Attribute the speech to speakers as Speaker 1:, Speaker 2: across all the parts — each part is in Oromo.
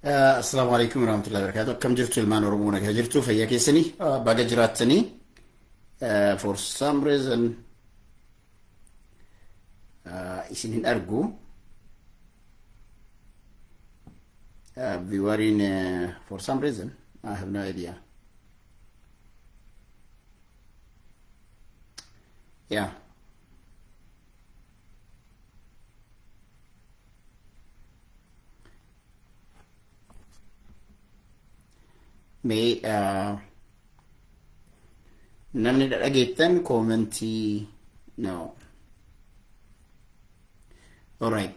Speaker 1: Assalamu alaikum warahmatullahi wabarakatuh. Akkam jirtu ilmaan Oromoo, nagaa jirtu, fayyaa keessanii, baga jiraattanii. For some reason isin hin argu. We were in for some reason, I have no idea. Yeah. Mee namni dhageettan commentii, no. Alright.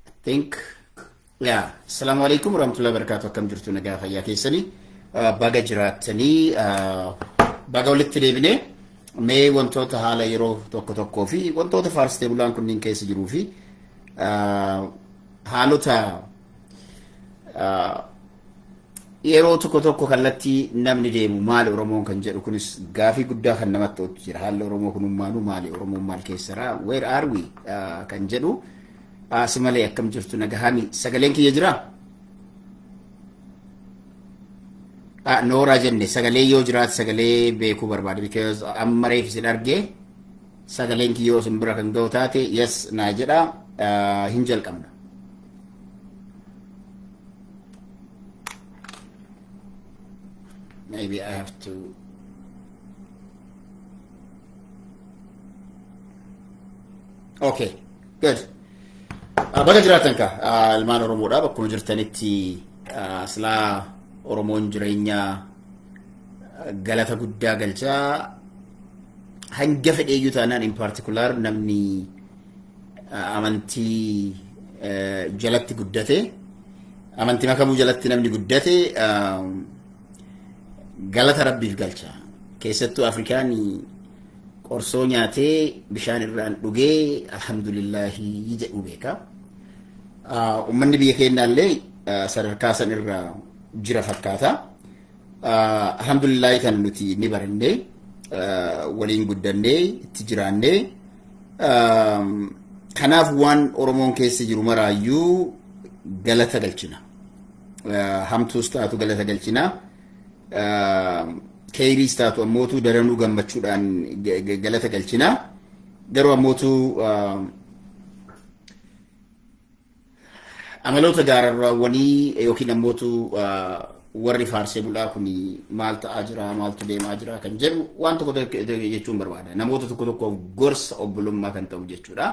Speaker 1: I think, yeah. Assalamu alaikum warahmatullahi wabarakatuh. Akkam jirtu, nagaa fayyaa keessanii, baga jiraattanii, baga walitti deebinee. Mee wantoota haala yeroo tokko tokkoo fi wantoota faarsitee bulaan kunniin keessa jiruu fi haalota yeroo tokko tokko kallattii namni deemu maali Oromoon kan jedhu kunis gaafii guddaa kan namatti ta'utu jira. Haalli Oromoo kunummaanuu maali? Oromoon maal keessara? Where are we? Kan jedhu si malee. Akkam jirtu, nagahami? Sagaleen kiyya jiraa? Nooraa jenne, sagalee yoo jiraate sagalee beekuu barbaade, because amma reef isin argee sagaleen kiyyoo isin bira kan ga'u taate yes naa jedha, hin jalqabna. Maybe I have to. Okay, good. Baga jiraatan ka ilmaan Oromoodha, bakkuma jirtanitti. Silaa Oromoon jireenya galata guddaa galchaa hanga fedheeyyuu taanaan, in particular namni amantii jalatti guddate, amantii makamuu jalatti namni guddate galata rabbiif galcha. Keessattuu Afrikaan qorsoo nyaatee bishaan irraan dhugee alhamdulillaahi jedhu beeka. Uummanni biyya keenyaallee sadarkaa san irra jira fakkaata. Alhamdulillaahi kan nuti ni barannee, waliin guddannee, itti jiraannee. Kanaaf waan Oromoon keessa jiru maraayyuu galata galchina. Hamtuus taatu galata galchina. Keeyriis taatu ammootu daranuu gammachuudhaan galata galchina. Garuu ammootu amaloota gaararraawwanii yookiin ammootu warri faarsee bulaa kun maal ta'aa jira, maaltu deemaa jira kan jedhu waan tokko jechuun barbaada. Namoota tokko tokkoof gorsa obbolummaa kan ta'u jechuudha.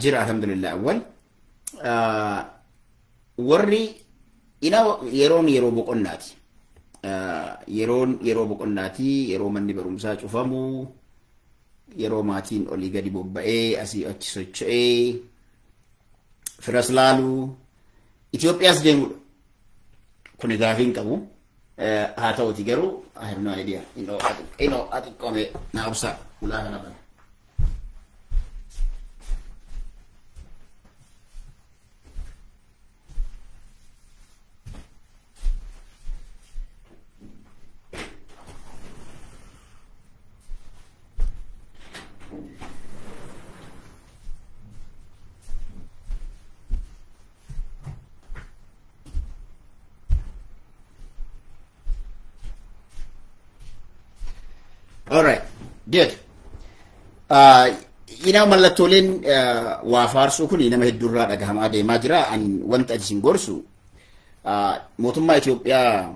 Speaker 1: Jira, alhamdulillah, awwal. Warri yeroon yeroo boqonnaati. Yeroon yeroo boqonnaati, yeroo manni barumsaa cufamu, yeroo maatiin olii gadi bobba'ee asii achi socho'ee firas laalu, Itoophiyaas deemudha. Kuni gaafii hin qabu. Haa ta'uti garuu I have no idea. Inoo ati qome naa obsaa, ulaa kana bana. All right, good. Mallattooleen waa faarsuu kun nama hedduurraa dhagahamaa deemaa jira. An wanta isin gorsu, mootummaa Itoophiyaa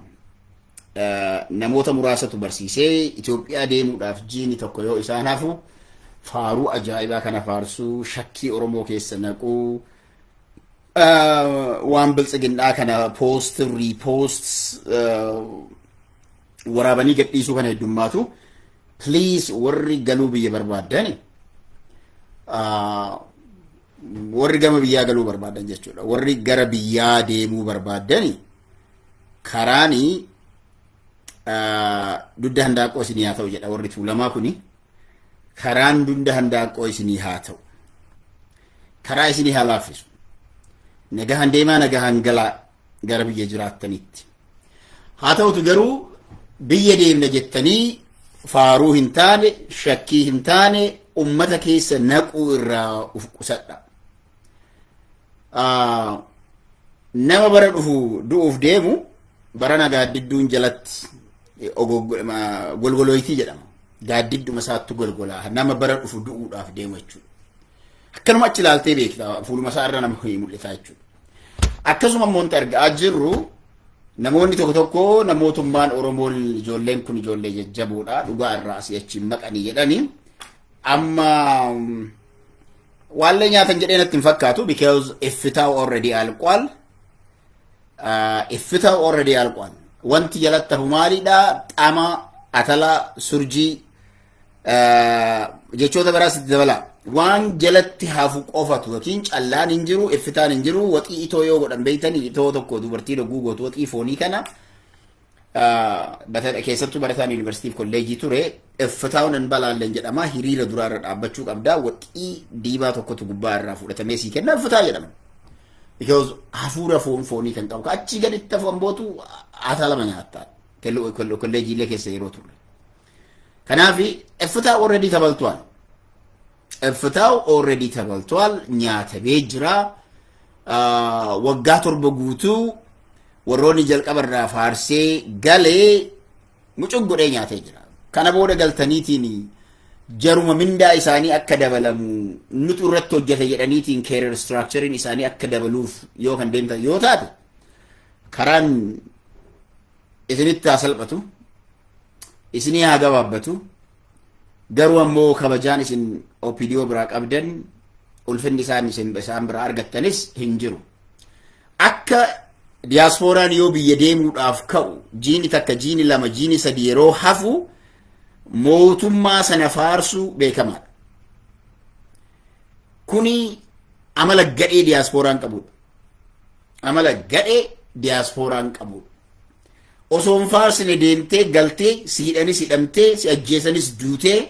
Speaker 1: namoota muraasatu barsiisee Itoophiyaa deemuudhaaf jiini tokko yoo isaan hafu faaruu ajaa'ibaa kana faarsuu, shakkii Oromoo keessa naquu, waan biltsiginnaa kana post repost waraabanii gadhiisuu kana heddummaatu. Please, warri galuu biyya barbaadan, warri gama biyyaa galuu barbaadan jechuudha. Warri gara biyyaa deemuu barbaadan karaani dugda handaaqqoo isinii haa ta'u jedha warri Tuulamaa kuni. Karaan dugda handaaqqoo isinii haa ta'u. Karaa isinii haa laaffisu. Nagahan deemaa, nagahan galaa gara biyya jiraattanitti. Haa ta'utu garuu biyya deemna jettanii faaruu hin taane, shakkii hin taane ummata keessa naquu irraa uf qusadha. Nama bara dhufu du'uuf deemu barana gaaddidduun jalatti golgolooyitii jedhama. Gaaddidduma isaattu golgolaa nama bara dhufu du'uudhaaf deemu jechuudha. Akkanuma achi ilaaltee beekta, fuuluma isaa irra nama mul'ata jechuudha. Akkasuma immoo wanti argaa jirru, namoonni tokko tokko namootummaan Oromoon ijoolleen kun ijoollee jajjaboodha, dhugaa irraa asii achi maqanii jedhanii amma waallee nyaatan jedhee natti hin fakkaatu, because iffitaa already አልቋል። Iffitaa already አልቋል። Wanti jalatti hafu maalidha? Xama, atala, surjii, jechoota biraas itti dabala. Waan jalatti hafu qofatu yookiin callaan hin jiru, iffitaan hin jiru. Waxii itoo yoo godhan beeytanii, itoo tokko dubartii dogguu gootu, waxii foonii kana keessattuu barataan yuunivarsiitiif kolleejii ture, iffitaan hin balaalleen jedhama. Hiriira duraa irra dhaabbachuu qabda. Waxii diimaa tokkotu gubbaa irraa fudhatamee sii kenna, iffitaa jedhama. Because hafuura foon foonii kan qabu achi gaditti hafu ambootu atalama nyaattaa kolleejiilee keessa yeroo turre. Kanaaf iffitaa already ተበልቷል። እፍታው already ተበልቷል። Nyaatamee jira. Waggaa 7 guutuu warroonni jalqaba irraa faarsee galee mucuq godhee nyaatee jira. Kana booda galtaniitiin jaruma mindaa isaanii akka dabalamu nutu irratti hojjete jedhaniitiin career structurein isaanii akka dabaluuf yoo kan deemtan yoo taate, karaan isinitti haa salphatu, isinii haa gabaabbatu. Garuu ammoo kabajaan isin OPDO biraa qabdan, ulfinni isaan isin isaan biraa argattanis hin jiru. Akka diyaaspooraan yoo biyya deemuudhaaf ka'u, jiini 1, jiini 2, jiini 3 yeroo hafu mootummaa sana faarsuu beekamaadha. Kuni amala gadhee diyaaspooraan qabudha. Amala gadhee diyaaspooraan qabudha. Osoo hin faarsine deemtee galtee si hidhanis hidhamtee, si ajjeesanis duutee,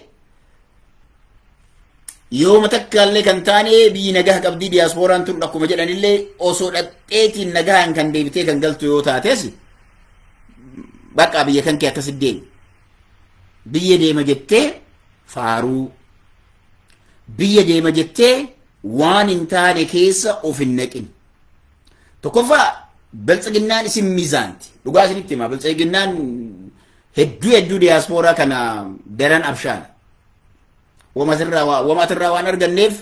Speaker 1: yooma takkaallee kan taane biyyi nagaa qabdii diyaaspooraan tun akkuma jedhanillee, osoo dhaqxeetiin nagaan kan deebitee kan galtu yoo taates, bakka biyya kan kee akkasit deemi. Biyya deema jettee faaruu, biyya deema jettee waan hin taane keessa of hin naqin. Tokkoffaa, biltsiginnaan isin miizaanti. Dhugaa isinitti hima, biltsiginnaan hedduu hedduu diyaaspooraa kana daran abshaala. Wama asirraa waan arganneef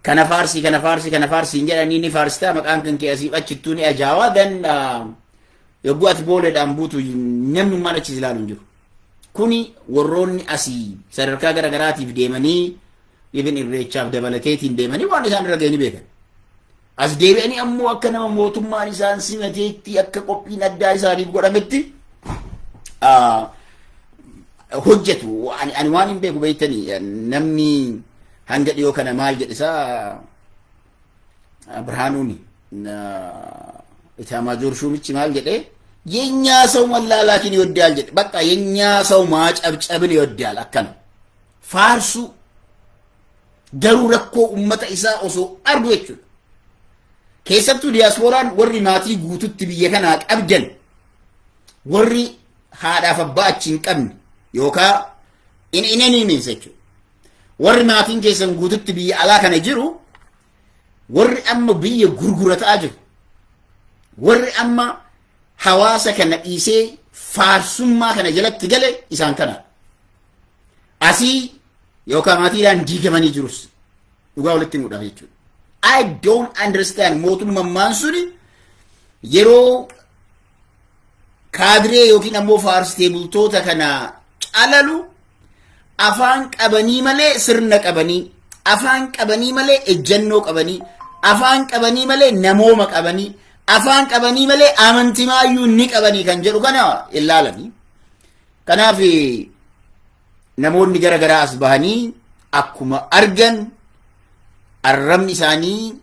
Speaker 1: kana faarsii, kana faarsii, kana faarsii hin jedhanii, ni faarsita, maqaan kan kee asiif achittuu ni ajaa'aa, dan yogguu ati booleedhaan buutu namni achi ilaalu hin jiru. Kuni warroonni asii sadarkaa garaagaraatiif deemanii, ibin irreechaaf dabalateetiin deemanii, waan isaan irra ga'e ni beekan. As deebi'anii ammoo akka nama mootummaan isaan simateetti, akka qophiin addaa isaaniif godhametti hojjetu. Ani waan hin beeku beektanii, namni hanga dhiyoo kana maal jedhe isaa Birhaanuuni Itaamaajoor Shuumichi maal jedhe? የኛ ሰው መላላኪን ይወዳል jedhe። በቃ የኛ ሰው ማጨብጨብን ይወዳል። Akkana faarsu, garuu rakkoo ummata isaa osoo argu jechuudha. Keessattuu diyaaspooraan warri maatii guututti biyya kanaa qabdan, warri haadhaaf abbaa achi hin qabne yookaan in any means jechuudha. Warri maatiin keessan guututti biyya alaa kana jiru, warri amma biyya gurgurataa jiru, warri amma hawaasa kana dhiisee faarsummaa kana jalatti gale isaan kana. Asii yookaan maatiidhaan diigamanii jirus dhugaa walitti himuudhaaf jechuudha. I don't understand, mootummaan suni yeroo kaadiree yookiin ammoo faarsitee bultoota kana calalu afaan qabanii malee sirna qabanii, afaan qabanii malee ejjennoo qabanii, afaan qabanii malee namooma qabanii, afaan qabanii malee amantimaayyuu ni qabanii kan jedhu kana ilaalanii. Kanaaf namoonni gara garaa as bahanii akkuma argan arrabni isaanii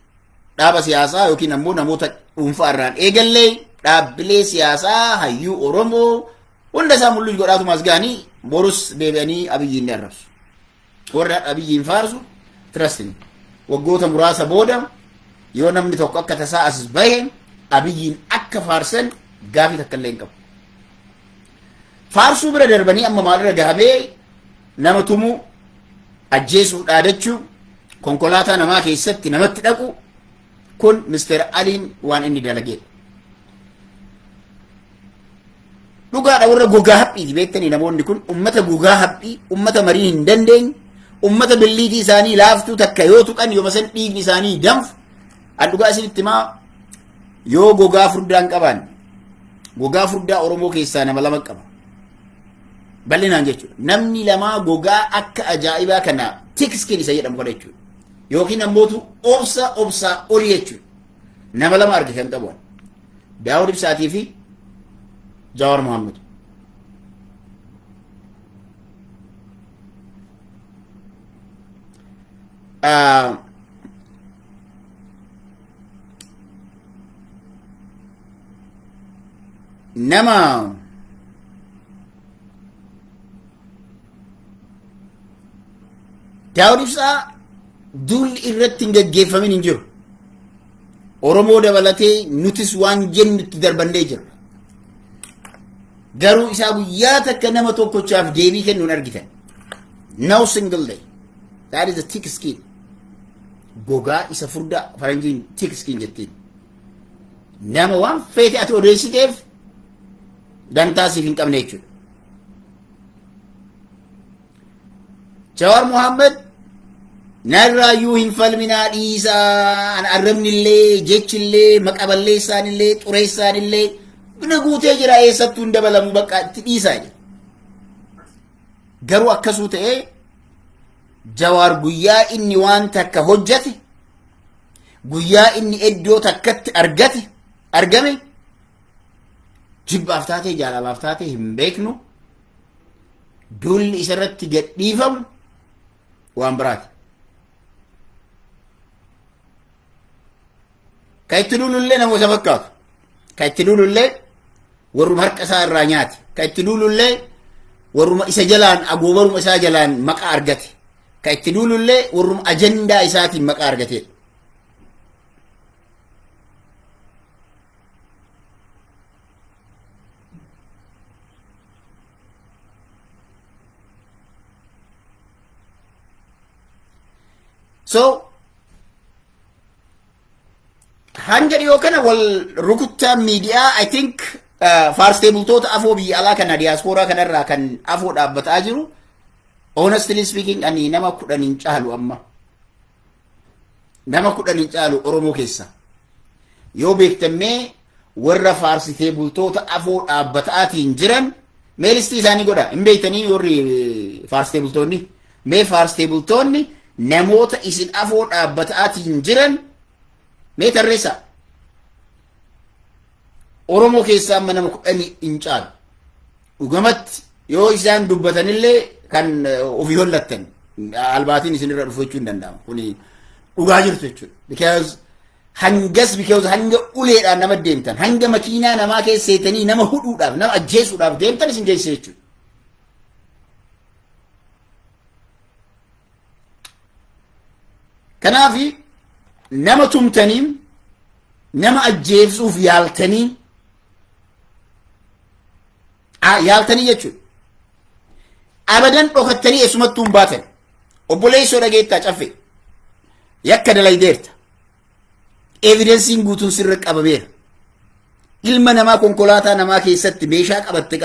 Speaker 1: dhaaba siyaasaa yookiin ammoo namoota dhuunfaa irraan eegallee dhaabbilee siyaasaa hayyuu Oromoo hunda isaa mul'uus godhaatuma as ga'anii borus deebi'anii Abiyyiin ni arrabsu. Warra Abiyyiin faarsu, trust me, waggoota muraasa booda yoo namni tokko akka tasaa as bahe Abiyyiin akka faarsan gaafii takka illee hin qabu. Faarsuu bira darbanii amma maalirra gahamee, nama tumuu, ajjeesuu, dhaadachuu, konkolaataa namaa keessatti namatti dhaqu. Kun Mr. Aliin waan inni dalagee. Dhugaadha warra gogaa haphiiti beektanii namoonni kun ummata gogaa haphii, ummata marii hin dandeenye, ummata billiitii isaanii laaftuu takka yoo tuqan yoo masan dhiigni isaanii danfu. An dhugaa isinitti himaa yoo gogaa furdaa hin qabaanne gogaa furdaa Oromoo keessaa nama lama qaba. Bal'inaan jechuudha. Namni lamaa gogaa akka ajaa'ibaa kana thick skin isa jedhamu kana jechuudha. Yookiin ammootu obsa obsaa olii jechuudha. Nama lama arge kan qabu. Daawud Ibsaatii fi Jawaar Mohaammed. Nama Daawud Ibsaa duulli irratti hin gaggeeffamin hin jiru. Oromoo dabalatee nutis waan jennu itti darbannee jirra. Garuu isaa guyyaa takka nama tokkochaaf deebii kennuun argitan. No single day. That is a thick skin. Gogaa isa furdaa faranjiin thick skin jettiin. Nama waan feete ati odeessiteef dantaa siif hin qabne jechuudha. Jawaar Mohaammed narraayyuu hin falminaa dhiisaa arrabnillee jechillee maqaballeessaanillee xureessaanillee na guutee jira eessattuu hin dabalamu bakka itti dhiisaa jedha. Garuu akkasuu ta'ee Jawaar guyyaa inni waan takka hojjate guyyaa inni iddoo takkatti argate argame jibbaaf taatee jaalalaaf taatee hin beeknu duulli isarratti gadhiifamu waan biraati. Ka itti duulullee nama isa fakkaatu. Ka itti duulullee warruma harka isaa irraa nyaate. Ka itti duulullee warruma isa jalaan agoobaruma isaa jalaan maqaa argate. Ka itti duulullee warruma ajandaa isaatiin maqaa argatedha. So hanga dhiyoo kana wal rukuttaa miidiyaa I think faarsitee bultoota afoo biyya alaa kana diyaaspooraa kanarraa kan afoo dhaabbataa jiru. Honestly speaking ani nama 10 hin caalu amma. Nama 10 hin caalu Oromoo keessa. Yoo beektammee warra faarsitee bultoota afoo dhaabbataatiin jiran mee listii isaanii godha. Hin beektanii warri faarsitee bultoonni. Mee faarsitee bultoonni namoota isin afoo dhaabbataatiin jiran mee tarreessaa. Oromoo keessaa amma nama 10 hin caalu. Dhugamatti yoo isaan dubbatanillee kan ofii hollattan albaatiin isinirra dhufu jechuu hin danda'amu. Kuni dhugaa jirtu jechuudha. Because hangas because hanga uleedhaan nama deemtan hanga makiinaa namaa keessa seetanii nama hudhuudhaaf nama ajjeesuudhaaf deemtan isin geesse jechuudha. Kanaafi nama tumtanii nama ajjeesuuf yaaltanii jechuudha. Abadan dhokattanii eessumattuu hin baatan. Obboleessoo dhageettaa caffe. Yakka dalaydeerta. Evidensiin guutuun sirra qabameera. Ilma namaa konkolaataa namaa keessatti meeshaa qabattee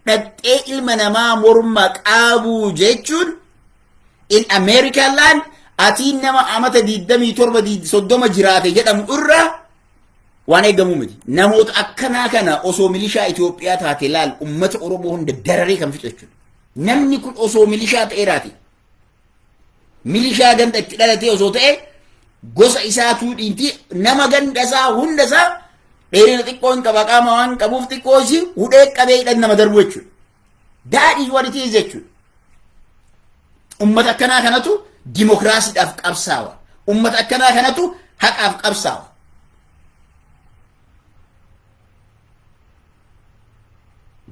Speaker 1: dhaxxee ilma namaa morma qaabuu jechuun in American land atiin nama amata 27 30 jiraate jedhamu irra waan eegamu miti. Namoota akkanaa kana osoo milishaa Itoophiyaa taate laal ummata Oromoo hunda dararee kan fixu jechuudha. Namni kun osoo milishaa ta'eeraati. Milishaa ganda itti dhalatee osoo ta'e gosa isaatuu dhiinti nama ganda isaa hunda isaa dheerina xiqqoo hin qaba qaama waan qabuuf xiqqoo ishii hudhee qabee hidhan nama darbu jechuudha. That is what it is jechuudha. Ummata akkanaa kanatu dimokiraasiidhaaf qabsaawa. Ummata akkanaa kanatu haqaaf qabsaawa.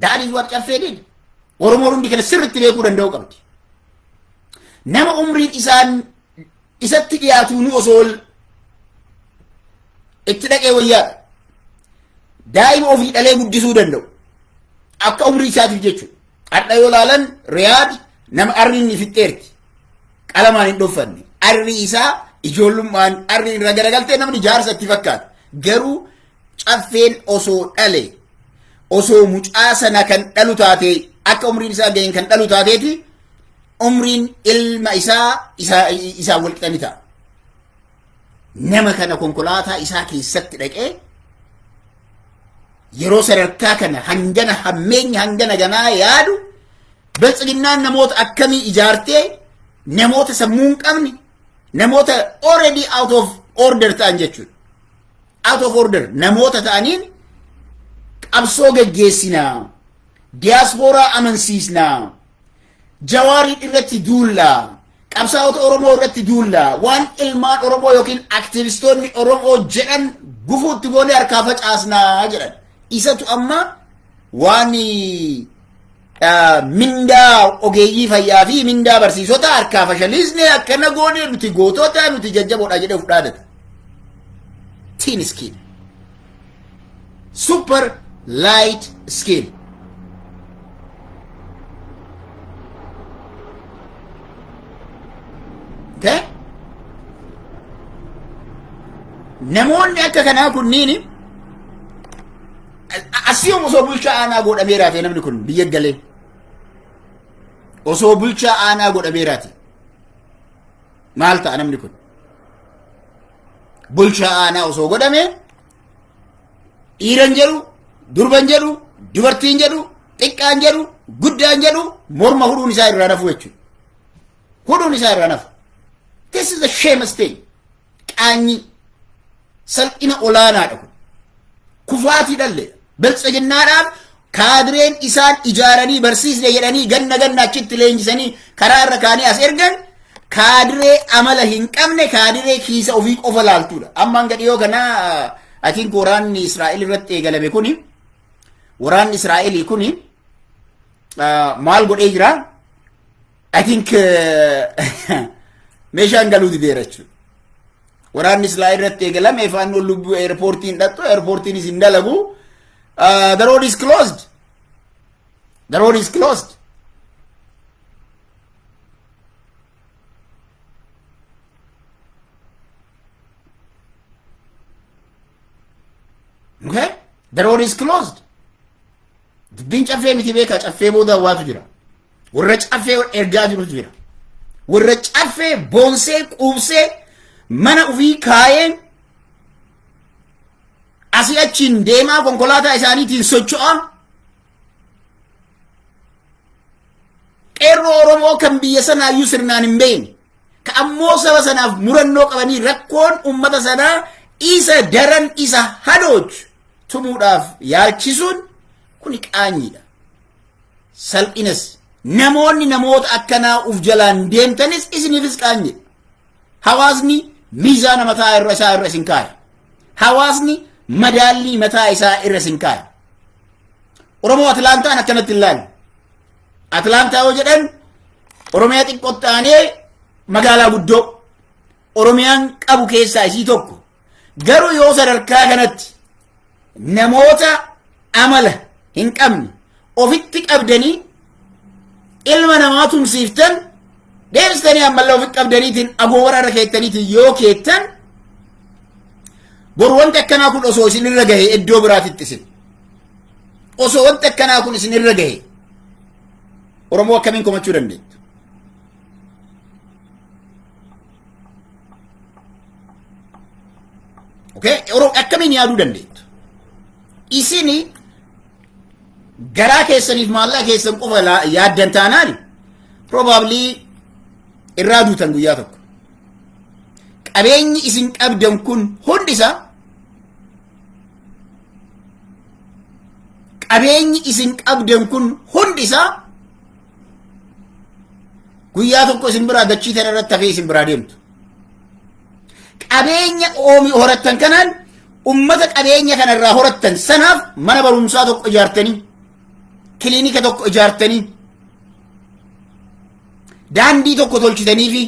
Speaker 1: That is what caffee did. Oromoon hundi kana sirriitti beekuu danda'uu qabdi. Nama umriin isaan isatti dhiyaatu nu osoo itti dhaqee wayyaadha. Daa'ima ofii dhalee guddisuu danda'u. Akka umrii isaatiif jechuudha. Hadha yoo laalan Riyaad nama arri inni fixxeerti. Qalamaan hin dhoffanne. Arri isaa Ijoollummaan arri irra garagaltee namni jaarsa itti fakkaata. Garuu caffeen osoo dhale, osoo mucaa sana kan dhalu taate, akka umriin isaa ga'een kan dhalu taateeti, umriin ilma isaa isaa wal qixa ni ta'a. Nama kana konkolaataa isaa keessatti dhaqee yeroo sadarkaa kana hangana hammeenya hangana ganaa yaadu, biltsiginnaan namoota akkamii ijaartee, namoota sammuu hin qabne, namoota already out of order ta'an jechuudha. Out of order namoota ta'aniin qabsoo geggeessinaa, diyaaspooraa amansiisnaa, Jawaarii irratti duullaa, qabsaa'ota Oromoo irratti duullaa, waan ilmaan Oromoo yookiin aktivistoonni Oromoo jedhan gufuutti goonee harkaa facaasnaa jedhan. Isatu amma waan mindaa ogeeyyii fayyaa fi mindaa barsiisota harkaa fashalisne, akkana goone, nuti gootota, nuti jajjaboodha jedhee of dhaadata. Thin skin. Super light skin. Okay? Namoonni akka kanaa kunniin asii osoo bulchaa aanaa godhamee raate, namni kun biyya galee osoo bulchaa aanaa godhamee raate maal ta'a? Namni kun bulchaa aanaa osoo godhame, dhiiran jedhu, durban jedhu, dubartiin jedhu, xiqqaan jedhu, guddaan jedhu, morma hudhuun isaa irraa nafu jechuudha. Hudhuun isaa irraa nafu. This is a shameless thing. Qaanyi salphina olaanaadha kun. Kufaatii dhalleedha. Biltsiginnaadhaaf kaadireen isaan ijaaranii barsiisne jedhanii ganna ganna achitti leenjisanii karaa irra kaanii as ergan, kaadiree amala hin qabne, kaadiree kiisa ofii qofa laaltuudha. Amma hanga dhiyoo kana, I think, waraanni Israa'el irratti eegalame kuni, waraanni Israa'elii kuni maal godhee jira? I think meeshaan galuu dideera jechuudha. Waraanni Israa'el irratti eegalame, faannoon lubbuu airportiin dhattu, airportiinis hin dalagu. The road is closed. The road is closed. Okay? The road is closed. Dubbiin caffee miti, beekaa, caffee booda waatu jira. Warra caffee ergaa jirutu jira. Warra caffee boonsee quubsee mana ofii kaayee asii achiin deemaa, konkolaataa isaaniitiin socho'aa, qeerroo Oromoo kan biyya sanaayyuu sirnaan hin beekne, ka ammoo saba sanaaf murannoo qabanii rakkoon ummata sanaa isa daran isa hadoochu tumuudhaaf yaalchisuun kuni qaanyiidha. Salphinas namoonni namoota akkanaa uf jalaan deemtanis isiniifis qaanyiidha. Hawaasni miizaana mataa irra isaa irra isin kaaya. Hawaasni madaallii mataa isaa irra isin kaaya. Oromoo Atlaantaan akkanatti hin laalu. Atlaantaa yoo jedhan Oromiyaa xiqqootti aanee magaalaa guddoo Oromiyaan qabu keessaa isii tokko. Garuu yoo sadarkaa kanatti namoota amala hin qabne ofitti qabdanii ilma namaa tumsiiftan, deebistanii ammallee ofitti qabdaniitiin agoobara irra keettaniitiin yoo keettan, boru wanti akkanaa kun osoo isin irra gahe iddoo biraatitti isin osoo wanti akkanaa kun isin irra gahe, Oromoo akkamiin komachuu dandeettu? Okay? Oromoo akkamiin yaaduu dandeettu? Isini garaa keessaniif maallaqa keessan qofa yaaddan taanaan, probably irraa duutan guyyaa tokko. Qabeenyi isin qabdan kun hundi isaa, qabeenyi isin qabdan kun hundi isaa guyyaa tokko isin biraa dachii tana irratti hafee isin biraa deemtu. Qabeenya oomi horattan kanaan ummata qabeenya kanarraa horattan sanaaf mana barumsaa tokko ijaartanii, kiliinika tokko ijaartanii, daandii tokko tolchitanii fi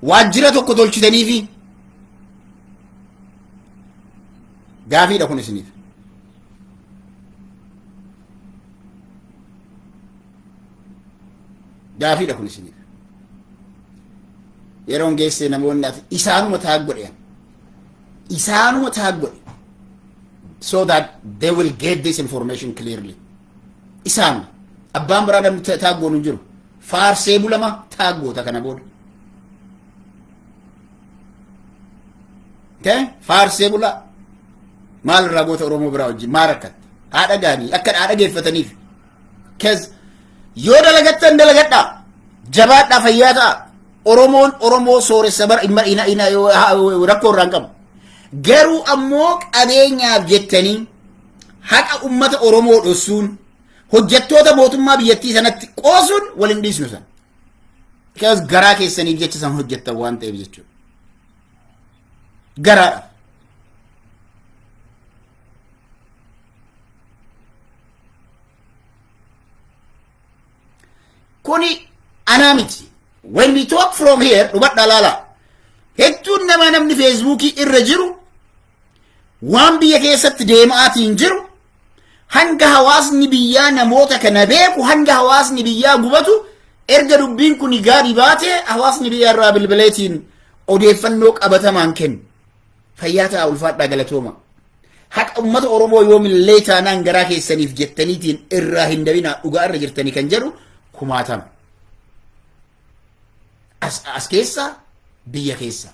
Speaker 1: waajjira tokko tolchitanii fi gaafiidha kun isiniif. Gaafiidha kun isiniif. Yeroon geesse namoonni isaanuma taag godhe. Isaanuma taag godhe. So that they will get this information clearly. Isaan abbaan biraa namni taag goonu hin jiru. Faarsee bulama taag goota kana booda. Okay? Faarsee bulaa. Maal irraa goota Oromoo biraa wajjin maa rakkatte? Haadha gaanii akka haadha geeffataniif. Kez yoo dalagattan dalagadhaa. Jabaadhaa fayyaa ta'a. Oromoon Oromoo sooressa bara ina rakkoo irraa hin qabu. Garuu ammoo qabeenyaaf jettanii haqa ummata Oromoo dhossuun hojjettoota mootummaa biyyattii sanatti qoosuun wal hin dhiisnu san. Because garaa keessaniif jecha san hojjettan waan ta'eef jechuudha. Garaadha. Kuni anaa miti. When we talk from here, dhubadhaa laala. Hedduun namaa namni Feesbuukii irra jiru waan biyya keessatti deemaatiin jiru hanga hawaasni biyyaa namoota kana beeku, hanga hawaasni biyyaa gubatu, erga dubbiin kun gaarii baate hawaasni biyyaa irraa bilbileetiin odeeffannoo qabatamaan kennu. Fayyaa ta'a, ulfaadhaa, galatooma. Haqa uummata Oromoo yoomillee taanaan garaa keessaniif jettaniitiin irraa hin dabinaa, dhugaa irra jirtanii kan jedhu kumaatama. As keessa biyya keessa.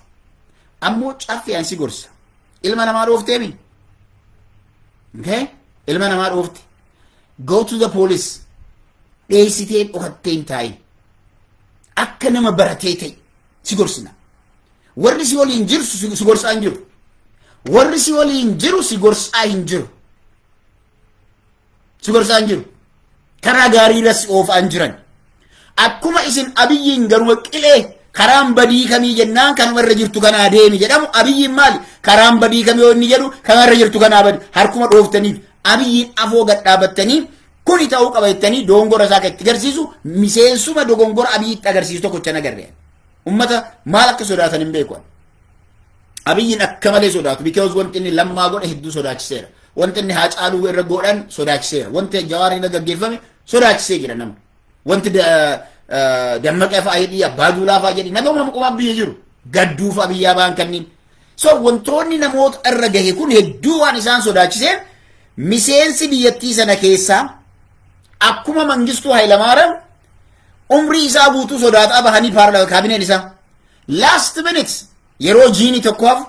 Speaker 1: Ammoo caffee ansi gorsa. Ilma namaa dhoofteemi. Okay? Ilma namaa dhoofte. Go to the police. Dheessitee dhokattee hin taa'in. Akka nama baratee ta'e si gorsina. Warri si waliin jiru si gorsaa hin jiru. Warri si waliin jiru si gorsaa hin jiru. Si gorsaa hin jiru. Karaa gaarii irra si oofaa hin jiran. Akkuma isin Abiyyiin garuma qilee karaan badii kamii jennaan kanuma irra jirtu kanaa deemi jedhamu, Abiyyiin maali? Karaan badii kamii yoo inni jedhu kanuma irra jirtu kanaa badi. Harkuma dhooftaniif Abiyyiin afoo gad dhaabattanii kuni ta'uu qaba jettanii dogongora isaa kan itti agarsiisu miseensuma dogongora Abiyyiitti agarsiisu tokkocha agarre. Ummata maal akka sodaatan hin beeku. Abiyyiin akka malee sodaatu because wanti inni Lammaa godhe hedduu sodaachiseera. Wanti inni Haacaaluu irra godhan sodaachiseera. Wanti Jawaar irra gaggeeffame sodaachisee jira nama. Wanti Dammaqee fa'aa jedhii, Abbaa Duulaa fa'aa jedhii, nama qomaa biyya jiru gadduu fa'aa biyyaa ba'an kanneen. So wantoonni namoota irra gahe kun hedduu waan isaan sodaachiseef miseensi biyyattii sana keessaa akkuma Mangistuu Hayilamaariyaam umrii isaa guutuu sodaataa bahanii paarlaamaa kaabineen isaa last minute yeroo jiini tokko hafu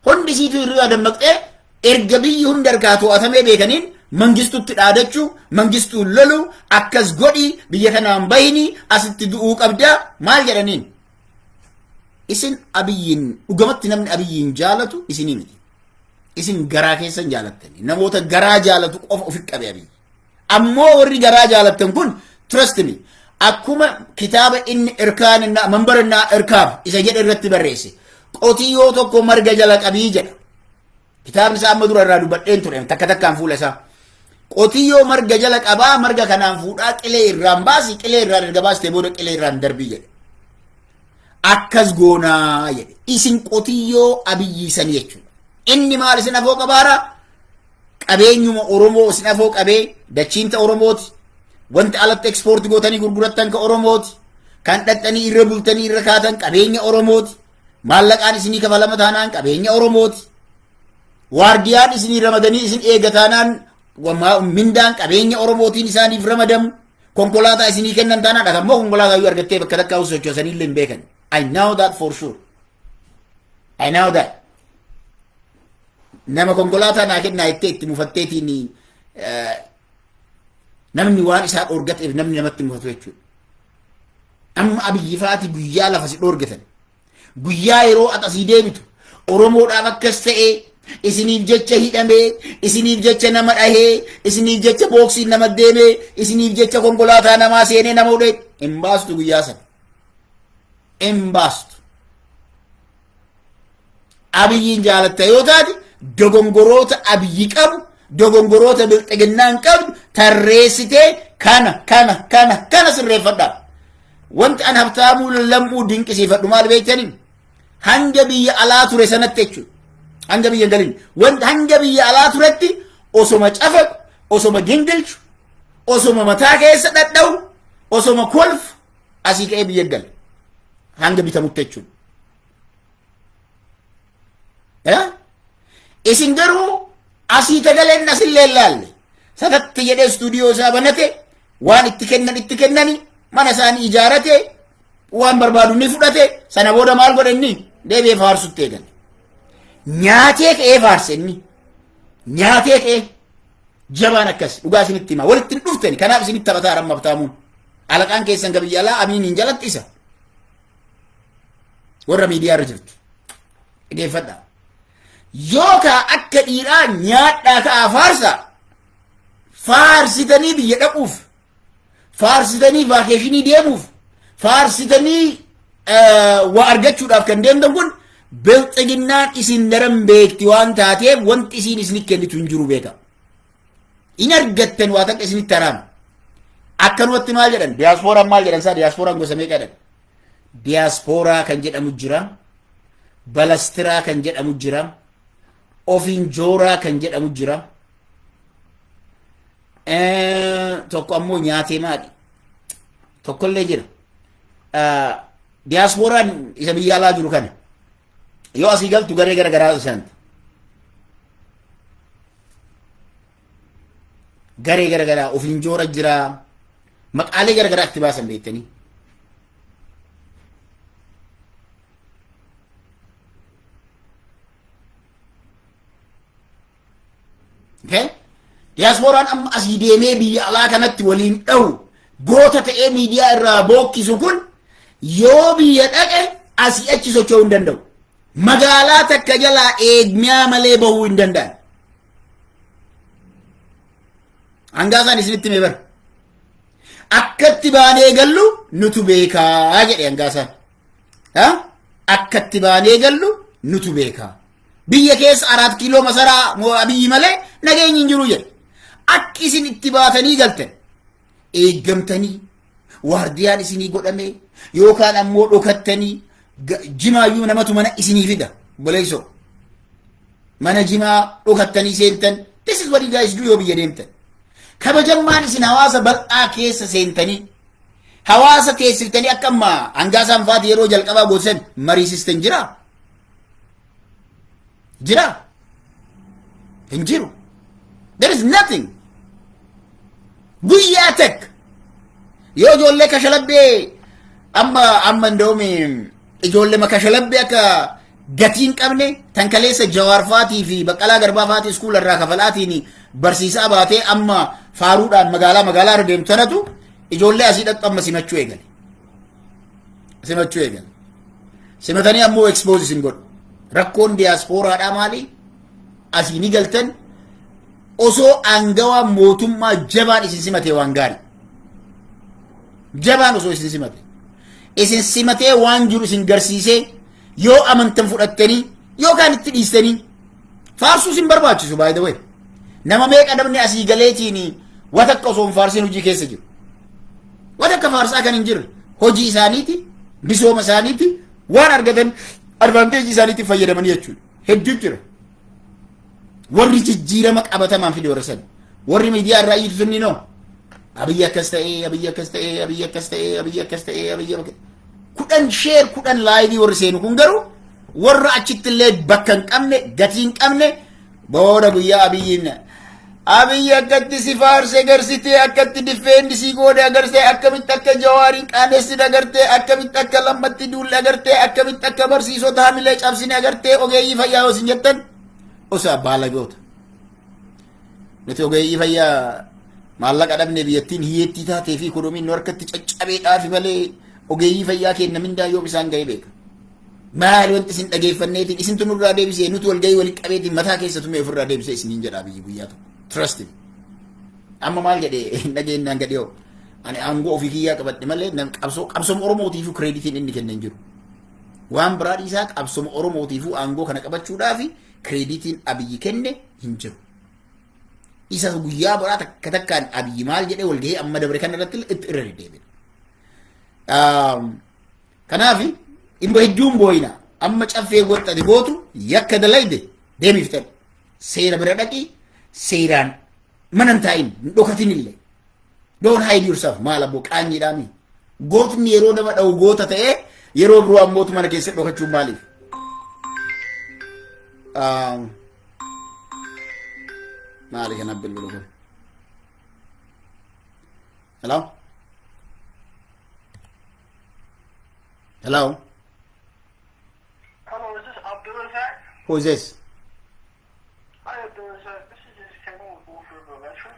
Speaker 1: hundi isiitu hirriyaa dammaqxee erga biyyi hundi harkaa to'atamee beekaniin Mangistutti dhaadachuu, Mangistuun loluu, akkas godhii, biyya kanaan bahini, asitti du'uu qabdaa maal jedhaniin. Isin Abiyyiin dhugamatti namni Abiyyiin jaalatu isinii miti. Isin garaa keessan jaalattanii namoota garaa jaalatu qofa ofi qabe Abiyyi. Ammoo warri garaa jaalattan kun, trust me, akkuma kitaaba inni irkaaninnaa manbarannaa irkaab isa jedhe irratti barreesse, qotiyyoo tokko marga jala qabii jedha. Kitaabni isaa amma dura irraa dubbadheen ture takka takkaan fuula isaa. Qotiyyoo marga jala qabaa, marga kanaan fuudhaa qilee irraan baasi, qilee irraan erga baastee booda qilee irraan darbii jedhe. Akkas goonaa jedhe. Isin qotiyyoo Abiyyii sanii jechuudha. Inni maal isin afoo qabaara? Qabeenyuma Oromoo isin afoo qabee dachiinta Oromooti. Wanti alatti ekspoortii gootanii gurgurattan ka Oromooti. Kan dhaqxanii irra bultanii irra kaatan qabeenya Oromooti. Maallaqaan isinii kafalama taanaan qabeenya Oromooti. Waardiyaan isinii ramadanii isin eega taanaan mindaan qabeenya Oromootiin isaaniif ramadamu. Konkolaataa isinii kennan taanaan ammoo konkolaataa iyyuu argattee bakka takkaa sochoosanii illee hin beekan. I know that for sure. I know that. Nama konkolaataa naa kennaa jettee itti mufatteetiin namni waan isaa dhoorgateef namni namatti mufatu jechuudha. Amma Abiyyi faati guyyaa lafa si dhoorgatan. Guyyaa yeroo asii deebitu Oromoodhaaf akkas ta'ee, isiniif jecha hidhamee, isiniif jecha nama dhahee, isiniif jecha booksiin nama deemee, isiniif jecha konkolaataa namaa seenee nama hudhee hin baastu guyyaa sana. Hin baastu. Abiyyiin jaalatta yoo taate dogongoroota Abiyyi qabu, dogongoroota bilxiginnaan qabdu tarreessitee kana kana kana kana sirreeffadhaa. Wanti an Habtaamuu Lammuu dinqisiifadhu maal beektanii? Hanga biyya alaa ture sanatti jechuudha. Hanga biyya galin. Wanti hanga biyya alaa turetti osoma cafaqu, osoma gingilchu, osoma mataa keessa dhadha'u, osoma kolfu asii ka'ee biyya gala. Hanga bitamutti jechuudha. Isin garuu asii tagaleen asillee laalle. Satatti jedhee istuudiyoo isaa banate waan itti kennan itti kennani mana isaanii ijaarate waan barbaadu ni fudhate sana booda maal godhe inni deebi'ee faarsutti eegale. Nyaatee ka'ee faarse inni. Nyaatee ka'ee jabaan akkas dhugaa isinitti hima walitti hin dhuftani kanaaf isinitti taphataa amma Habtaamuun. Alaqaan keessan biyya alaa Amiiniin jalatti isa. Warra miidiyaa irra jirtu. Dhageeffadhaa. Yookaan akka dhiiraa nyaadhaa ka'aa faarsaa. Faarsitanii biyya dhaquuf, faarsitanii vaakeeshinii deemuuf, faarsitanii waa argachuudhaaf kan deemtan kun bilxiginnaan isin daran beekti waan taateef wanti isiin isinitti kennitu hin jiru beeka. In argattan waa takka isinitti haraama. Akkanumatti maal jedhan? Diyaaspooraan maal jedhan isaa? Diyaaspooraan gosa meeqa jedhan? Diyaaspooraa kan jedhamu jira. Balastiraa kan jedhamu jira. Ofiinjooraa kan jedhamu jira. Tokko ammoo nyaatee maali? Tokkollee jira. Diyaaspooraan isa biyya alaa jiru kana. Yoo asii galtu garee gara garaa isaanti. Garee gara garaa ofiinjoora jira. Maqaalee gara garaa itti baasan beektanii. Okay? Diyaaspooraan amma asii deemee biyya alaa kanatti waliin dhahu goota ta'ee miidiyaa irraa bookkisu kun yoo biyya dhaqe asii achi socho'uu hin danda'u. Magaalaa takka jalaa eegmiyaa malee bahuu hin danda'an. Hangaasaan isinitti mee bara. Akkatti baanee gallu nutu beekaa jedhe hangaasaan. Akkatti baanee gallu nutu beekaa. Biyya keessa 4 kiiloo masaraa Abiyyi malee nageenyi hin jiru jedhe. Akki isin itti baatanii galtan eeggamtanii waardiyaan isinii godhame yookaan ammoo dhokattanii jimaayyuu namatu mana isinii fida boleessoo. Mana jimaa dhokattanii seentan. This is what you guys do yoo biyya deemtan. Kabajammaan isin hawaasa bal'aa keessa seentanii hawaasa teessiftanii akka amma hangaasaan faati yeroo jalqabaa gootisan mariisistan jiraa? Jira? Hin jiru. There is nothing. Guyyaa takka yoo ijoollee kashalabbee amma ndoomi ijoollee makashalabbee akka gatii hin qabne tan kaleessa Jawaar faatii fi Baqqalaa Garbaa faatii iskuula irraa kafalaatiin barsiisaa baatee amma faaruudhaan magaalaa magaalaa irra deemtu sanatu ijoollee asii dhaqxu amma simachuu eegale. Simachuu eegale. Simatanii ammoo expose isin godhu. Rakkoon diyaaspooraadhaa maali? Asii ni galtan osoo aangawaa mootummaa jabaan isin simatee waan gaarii. Jabaan osoo isin simate. Isin simatee waan jiru isin garsiisee yoo amantan fudhattanii yookaan itti dhiistanii faarsuu isin barbaachisu by the way. Nama meeqa namni asii galeetiin watakka osoo hin faarsin hojii keessa jiru. Watakka faarsaa kan hin jirre hojii isaaniiti, misooma isaaniiti, waan argatan advanteejii isaaniitti fayyadamanii jechuudha. Hedduu jira. Warri jijjiirama qabatamaan fide warra sana. Warri miidiyaa irraa iyyitu sunni noo. Abiyyi akkas ta'ee, Abiyyi akkas ta'ee, Abiyyi akkas ta'ee, Abiyyi akkas ta'ee, Abiyyi akkas ta'ee. 10 sheer 10 laayivii warri seenu kun garuu warra achitti illee bakka hin qabne, gatii hin qabne booda guyyaa Abiyyiin Abiyyi akkatti si faarsee garsitee, akkatti difeendi si goone agartee, akkamitti akka Jawaariin qaanessin agartee, akkamitti akka Lammatti duulle agartee, akkamitti akka barsiisota hamilee cabsine agartee, ogeeyyii fayyaa yoo isin jettan osaa baalagoota. Nuti ogeeyyii fayyaa maallaqa dhabne biyyattiin hiyyeettii taatee fi ikoonomiin nu harkatti caccabeedhaafi malee ogeeyyii fayyaa kenna mindaa yoom isaan ga'ee beeka. Maali wanti isin dhageeffanneetiin isintu nurraa deebisee nuti walga'ii walitti qabeetiin mataa keessa tumee ofirraa deebisee isiniin jedhaa biyyi guyyaa tokko. Trust me. Amma maal jedhee hin dhageenyaan gadhee hoo. Ani aangoo ofii kiyyaa qabadhe malee qabsooma Oromootiifuu kireeditiin inni kenne hin jiru. Waan biraa dhiisaa qabsooma Oromootiifuu aangoo kana qabachuudhaaf kireeditiin Abiyyi kenne hin jiru. Isa guyyaa biraa takka takkaan Abiyyi maal jedhee walgahii amma dabre kana irratti itti irra deddeebi'a. Kanaaf dhimma hedduun boo'ina amma caffee goxxate gootu yakka dalayde deemiif ta'e seera bira dhaqii seeraan mana hin taa'in hin dhokatin illee. Don't hide yourself maal abboo qaanyiidhaami. Gootni yeroo nama dha'u goota ta'ee Yeroo biroo ammootu mana keessatti dhokachuun maaliif? Maali kana bilbilu kun? Hello? Hello?
Speaker 2: Hello, is this Abdulrazak?
Speaker 1: Who is this?
Speaker 2: Hi, Abdulrazak. This is just Kevin with Wolf River Electric.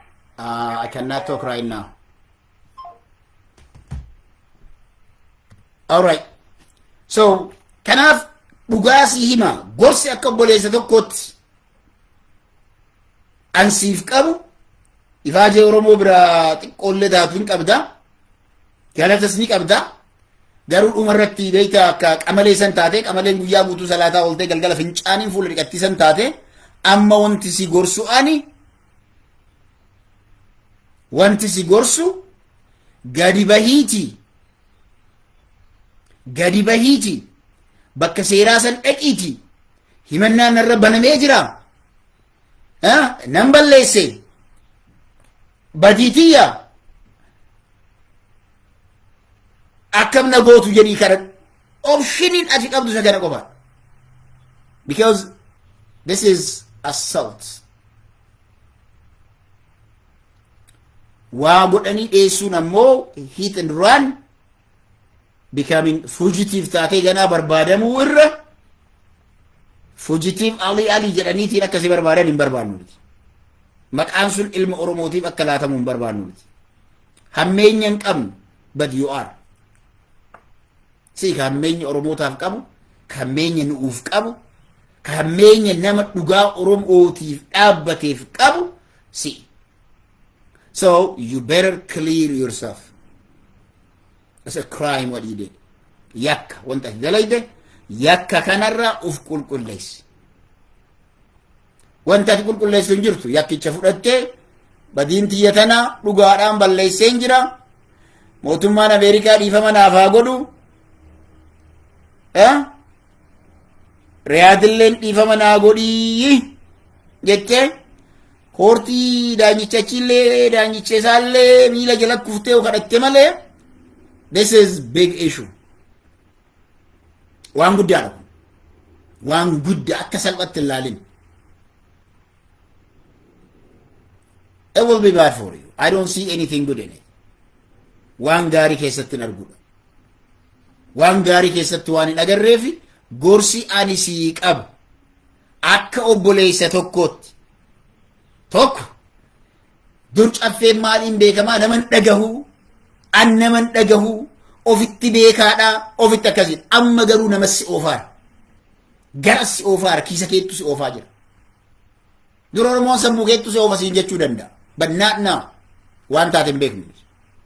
Speaker 1: I cannot talk right now. All right. So, kanaaf dhugaa si hima, gorsi akka obboleessa tokkootti an siif qabu, ifaajee Oromoo biraa xiqqoollee taatu hin qabda, galatas ni qabda, garuu dhumarratti beektaa akka qamalee san taate, qamaleen guyyaa guutuu salaataa ooltee galgala fincaaniin fuula dhiqattii san taate, amma wanti si gorsu ani, wanti si gorsu gadi bahiiti. Gadi bahiiti. Bakka seeraa san dhaqiiti. Himannaan irra banamee jira. Nan balleesse. Badiitiyya. Akkam na gootu jedhii kadhadhu. Optioniin ati qabdu isa kana qofa. Because this is assault. Waa godhanii dheessuun ammoo hit and run, becoming fugitive taatee ganaa barbaadamuu irra fugitive Ali Ali jedhaniitiin akkasii barbaadan hin barbaannu miti. Maqaan sun ilma Oromootiif akka laatamu hin barbaannu miti. Hammeenya hin qabnu, but you are. Si ka hammeenya Oromootaaf qabu, ka hammeenya nu'uuf qabu, ka hammeenya nama dhugaa Oromootiif dhaabbateef qabu si. So you better clear yourself. It's a crime what you did. Yakka wanta ati dalayde, yakka kanarraa uf qulqulleessi. Wanta ati qulqulleessu hin jirtu, yakkicha fudhattee badiin tiyya tana dhugaadhaan balleessee hin jira. Mootummaan Ameerikaa dhiifama naaf haa godhu. Riyaadilleen dhiifama naa godhii jettee koortii daanyichachillee daanyicha isaallee miila jala kuftee kadhatte malee, this is big issue. Waan guddaadha kun. Waan guddaa akka salphatti hin laalin. It will be bad for you. I don't see anything good in it. Waan gaarii keessatti hin arguudha. Waan gaarii keessatti waan hin agarreefi gorsi ani sii qabu akka obboleessa tokkootti. Tokko, dur caffeen maaliin beekamaa? Naman dhagahu, an naman dhagahu, ofitti beekaadha, ofitti akkasiin. Amma garuu nama si oofaara. Gara si oofaara, kiisa keettu si oofaa jira. Dur Oromoon sammuu keettu si oofa siin jechuu danda'a. But not now. Waan taate hin beeknu.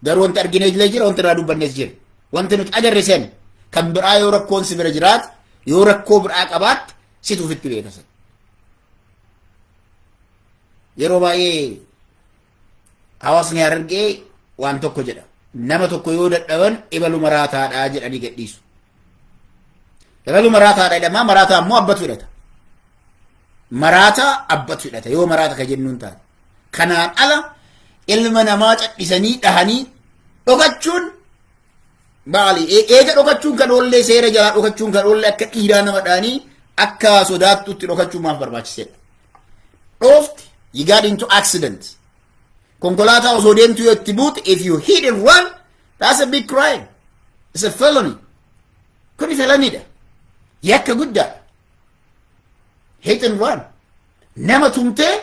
Speaker 1: Garuu wanti arginee jira, wanti irraa dubbannes jira. Wanti nuti agarre sen kan biraa yoo rakkoon si bira jiraate, yoo rakkoo biraa qabaatte, situ ofitti beeka san. Yeroo baay'ee hawaasni Harargee waan tokko jedha. Nama tokko yoo dadhaban ebalu maraataadha jedhanii gadhiisu. Ebalu maraataadha jedhamaa, maraataa ammoo abbatu hidhata. Maraataa abbatu hidhata yoo maraata ka jennuun taate. Kanaan ala ilma namaa cadhisanii dhahanii dhokachuun maali? Eega dhokachuun kan oollee, seera jalaa dhokachuun kan oollee, akka dhiiraa nama dhahanii akka sodaattutti dhokachuun maaf barbaachiseedha? Dhoofti, you got into accident. Konkolaataa osoo deemtu yoo itti buute, if you hit and run, that's a big crime. It's a felony. Kuni felonyidha. Yakka guddaadha. Hit and run. Nama tumtee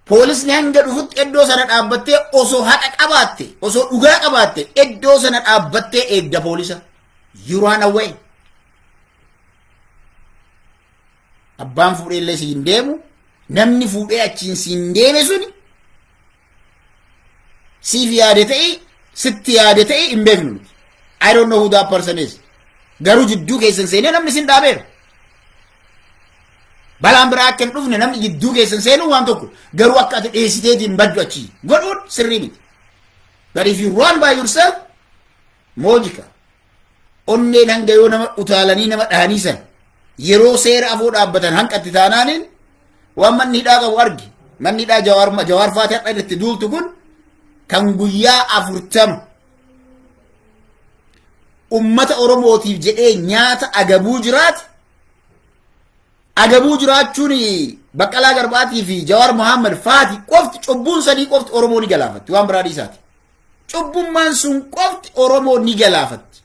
Speaker 1: poolisni hanga dhufutti iddoo sana dhaabbattee, osoo haqa qabaatte, osoo dhugaa qabaatte, iddoo sana dhaabbattee eegda poolisa. You run away. Abbaan fuudhee illee siin deemu, namni fuudhee achiin siin deeme suni siif yaade ta'e, sitti yaade ta'e hin beeknu nuti. I don't know who that person is. Garuu jidduu keessan seenee namni sin dhaabeera. Balaan biraa akka hin dhufne namni jidduu keessan seenuu waan tokko, garuu akka ati dheessiteetiin baddu achii godhuun sirrii miti. But if you run by yourself, moojika. Onneen hanga yoo nama utaalanii nama dhahanii san yeroo seera afoo dhaabbatan hanqatti taanaaniin waan manni hidhaa qabu argi. Manni hidhaa Jawaar faatee har'a itti duultu kun kan guyyaa 40 ummata Oromootiif jedhee nyaata agabuu jiraate agabuu jiraachuun Baqqalaa Garbaatii fi Jawaar Mohaammed faati qofti cubbuun sadii qofti Oromoo ni galaafatti waan biraa dhiisaati. Cubbummaan sun qofti Oromoo ni galaafatti.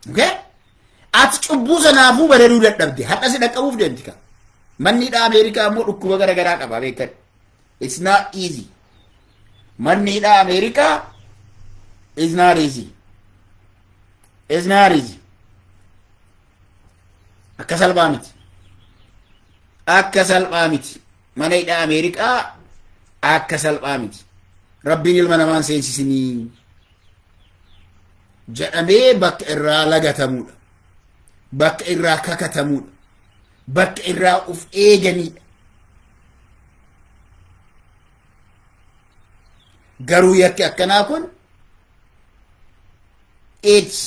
Speaker 1: Okay? Ati cubbuu sanaafuu badaduu dadhabde hadha si dhaqqabuuf deemti ka. Manni hidhaa Ameerikaa immoo dhukkuba garaagaraa qaba beekan. It's not easy. Manni hidhaa Ameerikaa is not easy. It's not easy. Akka salphaa miti. Akka salphaa miti. Mana hidhaa Ameerikaa akka salphaa miti. Rabbiin ilma namaan seensisinii jedhamee bakka irraa lagatamuudha. Bakka irraa kakatamuudha. Bakka irraa uf eeganiidha. Garuu yakki akkanaa kun AIDS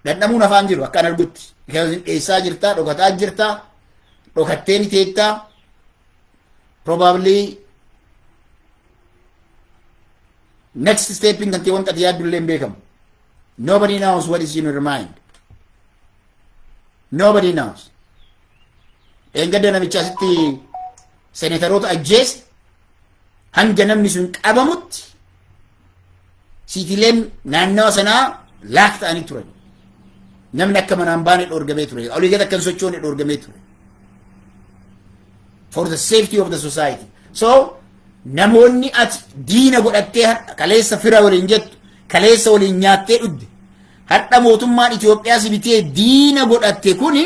Speaker 1: dhandhamuun afaan jiru akkaan argutti. Dheessaa jirtaa, dhokataa jirtaa, dhokattee ni teettaa. Probably next stepping kan ta'e wanta ati yaaddu illee hin beekamu. Nobody knows what is in your mind. Nobody knows. Dheengadda namicha asitti seneetaroota ajjeese hanga namni sun qabamutti siitileen naannawa sanaa laak ta'anii turan. Namni akka manaan baane dhoorgamee ture. Olii gad akka hin sochoone dhoorgamee ture. For the safety of the society. So namoonni ati diina godhattee kaleessa fira waliin jettu, kaleessa waliin nyaattee dhugde, hadha mootummaan Itoophiyaa si bitee diina godhatte kuni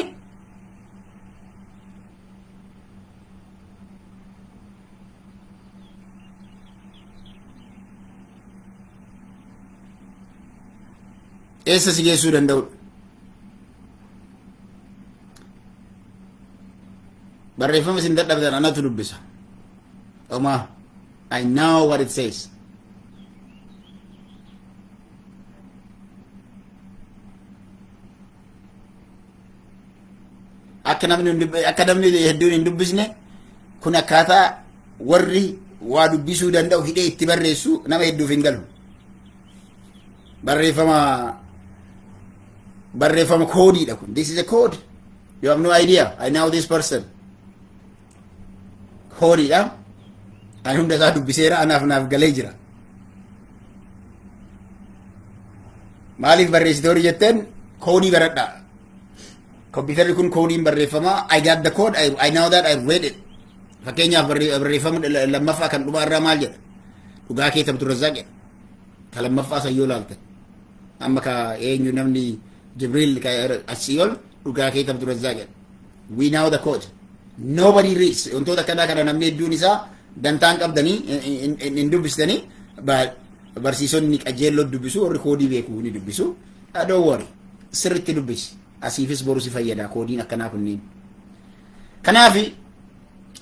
Speaker 1: eessa si geessuu danda'udha. Barreeffama isin dadhabdan anatu dubbisa. Oma, I know what it says. Akka namni hedduun hin dubbisne kun akkaataa warri waa dubbisuu danda'u hidhee itti barreessu nama hedduuf hin galu. Barreeffama koodiidha kun. This is a code. You have no idea. I know this person. Koodiidha. Ani hunda isaa dubbiseera anaaf naaf galee jira. Maaliif barreessitoori jetteen koodii baradhaa. Kompiitarri kun koodiin barreeffamaa. I got the code. I know that I read it. Fakkeenyaaf barreeffama lammaffaa kan dhumaa irraa maal jedha? Dhugaa kee Abdurrazzaaq jedha. Ka lammaffaa san yoo laaltan. Amma ka eenyu namni Jibriil ka asii ol dhugaa kee Abdurrazzaaq jedha. We know the code. Nobody reads. Wantoota akkanaa kana namni hedduun isaa dantaan qabdanii hin dubbistanii barsiisonni qajeelloo dubbisu warri koodii beeku ni dubbisu. Don't worry. Sirriitti dubbisi. Asiifis boru si fayyada koodiin akkanaa kunniin. Kanaaf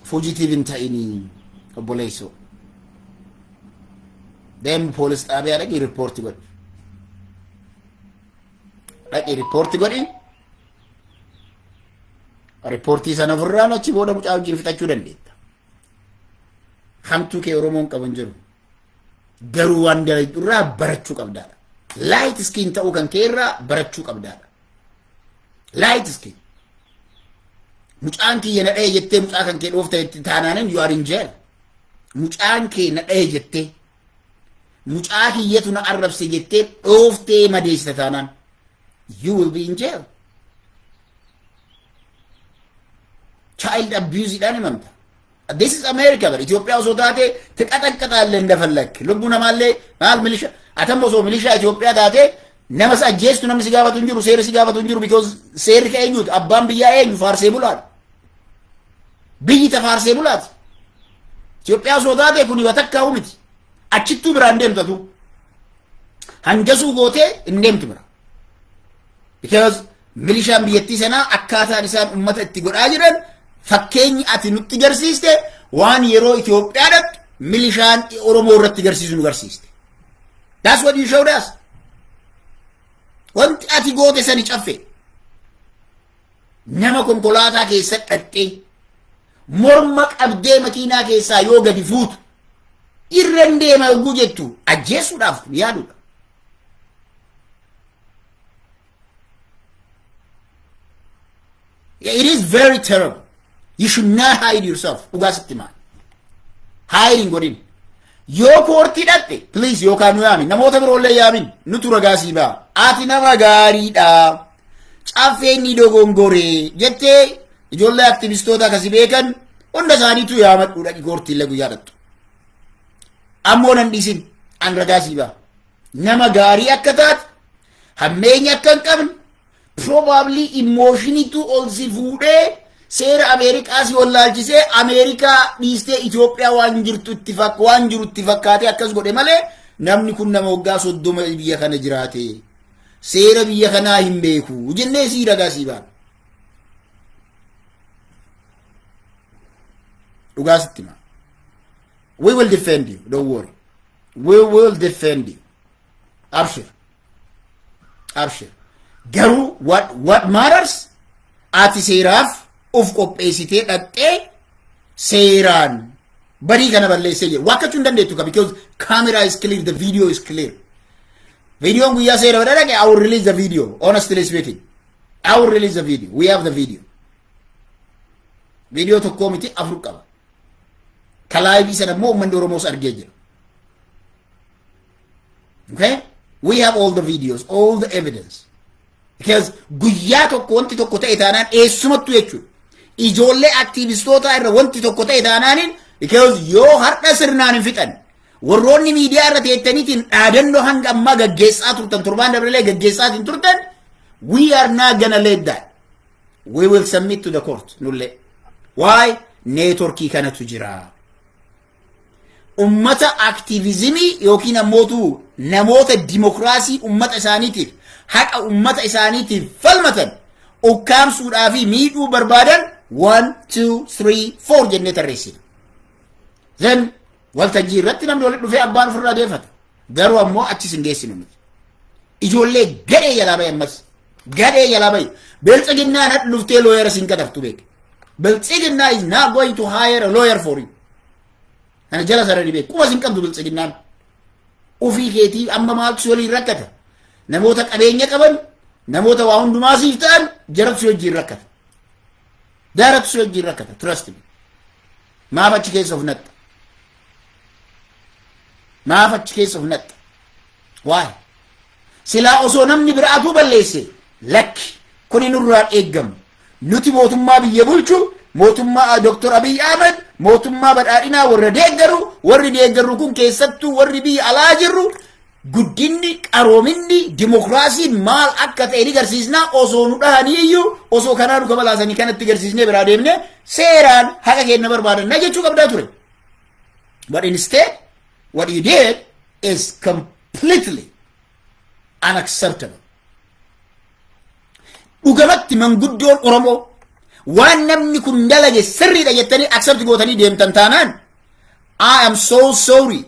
Speaker 1: fugitive hin ta'inii obboleessoo. Deemu poolis xaabiyaa dhaqii riippoorti godhi. Dhaqii riippoorti godhi. Riippoortii sana ofirraan achi booda mucaa wajjin fixachuu dandeetta. Hamtuu kee Oromoon qaban jiru. Garuu waan dalagdu irraa barachuu qabdaadha. Light skin ta'uu kan kee irraa barachuu qabdaadha. Light skin. Mucaan kiyya na dha'e jettee mucaa kan kee dhoofta jettee taanaanin you are in jail. Mucaan kee na dha'e jettee mucaa kiyyatu na arrabse jettee dhooftee madeessita taanaan you will be in jail. Child abuse dhaan himamta. This is America bar. Itoophiyaa osoo taate tiqaxaqqaxaallee hin Lubbuu namaallee maal milishaa atam osoo milishaa Itoophiyaa taate nama si ajjeestu namni si gaafatu hin jiru seerri si gaafatu hin jiru because seerri ka eenyuuti abbaan biyyaa eenyu faarsee bulaadha. Biyyi ta faarsee bulaati. Itoophiyaa osoo taate kun watakkaa'u miti. Achittuu biraan deemtatu. Hangasuu gootee hin deemtu bira. Because milishaan biyyattii sanaa akkaataan isaan uummata itti godhaa jiran fakkeenyi ati nutti garsiiste waan yeroo Itoophiyaa dhaqxu milishaan Oromoo irratti garsiisu nu garsiiste. That's what you showed us. Wanti ati goote sani caffe. Nama konkolaataa keessa dhaqxee morma qabdee makiinaa keessaa yoo gadi fuutu Irran deema yogguu jettu ajjeesuudhaaf yaaduudha. It is very terrible. You should not hide yourself. Dhugaa sitti maal? Hide hin godhin. Yoo koortii dhatte, please yookaan nu yaamin. Namoota biroollee yaamin. Nutu ragaa sii ba'a. Ati nama gaariidha. Caffeen ni dogongoree jettee ijoollee aktivistoota akkasii beekan hunda isaaniitu yaamadhu dhaqi koortiillee guyyaa dhattu. Ammoo nan dhiisin an ragaa sii ba'a. Nama gaarii akka taate hammeenya akka hin qabne probably emotionitu ol si fuudhee seera Ameerikaa si wallaalchisee Ameerikaa dhiistee Itoophiyaa waan jirtu itti waan jiru itti fakkaatee akkas godhe malee namni kun nama waggaa 30 biyya kana jiraate seera biyya kanaa hin beeku jennee sii ragaa sii baana. Dhugaa sitti hima. We will defend you, don't worry. We will defend you. Abshir. Abshir. Garuu what matters ati seeraaf of qopheessitee dhaqxee seeraan badii kana balleessee jira. Waakkachuu hin dandeettu ka because camera is clear, the video is clear. Videoon guyyaa seera bada dhaqe, I will release the video, honestly speaking. I will release the video. We have the video. Video tokkoo miti afur qaba. Ka live sana immoo uummanni Oromoos argee jira. Okay? We have all the videos, all the evidence. Because guyyaa tokko wanti tokko ta'e taanaan eessumattu jechuudha. Ijoollee aktiivistoota irra wanti tokko ta'e taanaaniin because yoo har'a sirnaan hin fixan warroonni miidiyaa irra teettaniitiin dhaadannoo hanga ammaa gaggeessaa turtan torbaan dabrelee gaggeessaatiin turtan we are not gonna let that. We will submit to the court nullee. Why? Neetworkii kanatu jira. Ummata aktiivizimii yookiin ammootu namoota dimokiraasii ummata isaaniitiif haqa ummata isaaniitiif falmatan ukkaamsuudhaa fi miidhuu barbaadan 1, 2, 3, 4 jennee tarreessina. Then waltajjii irratti namni walitti dhufee abbaan ofirraa deeffata. Garuu ammoo achis hin geessinu nuti. Ijoollee gadhee jalaa bahe ammas. Gadhee jalaa bahe. Biltsiginnaan hadhu dhuftee looyera siin qaxartu beek. Biltsiginnaa is not going to hire a lawyer for you. Kana jala sararri beek. Quba siin qabdu biltsiginnaan. Ofii keetii amma maaltu si waliin rakkata? Namoota qabeenya qaban, namoota waa hundumaa siif ta'an jaratu si wajjin rakkata. Jaratu si wajjin rakkata. Trust me. Maaf achi keessa of naxxa? Maaf achi keessa of naxxa? Why? Silaa osoo namni biraatu balleesse lakki kuni nurraa eeggamu. Nuti mootummaa biyya bulchu, mootummaa Dr. Abiy Ahmed, mootummaa badhaadhinaa warra deeggaru, warri deeggaru kun keessattuu warri biyya alaa jirru guddinni, qaroominni, dimokiraasiin maal akka ta'e ni garsiisnaa osoo nu dhahanii iyyuu osoo kanaa nu kabalaasanii kanatti garsiisnee biraa deemne seeraan haqa keenya barbaadanna jechuu qabdaa ture. But instead, what you did is completely unacceptable. Dhugamatti manguddoon Oromoo waan namni kun dalage sirriidha jettanii accept gootanii deemtan taanaan I am so sorry.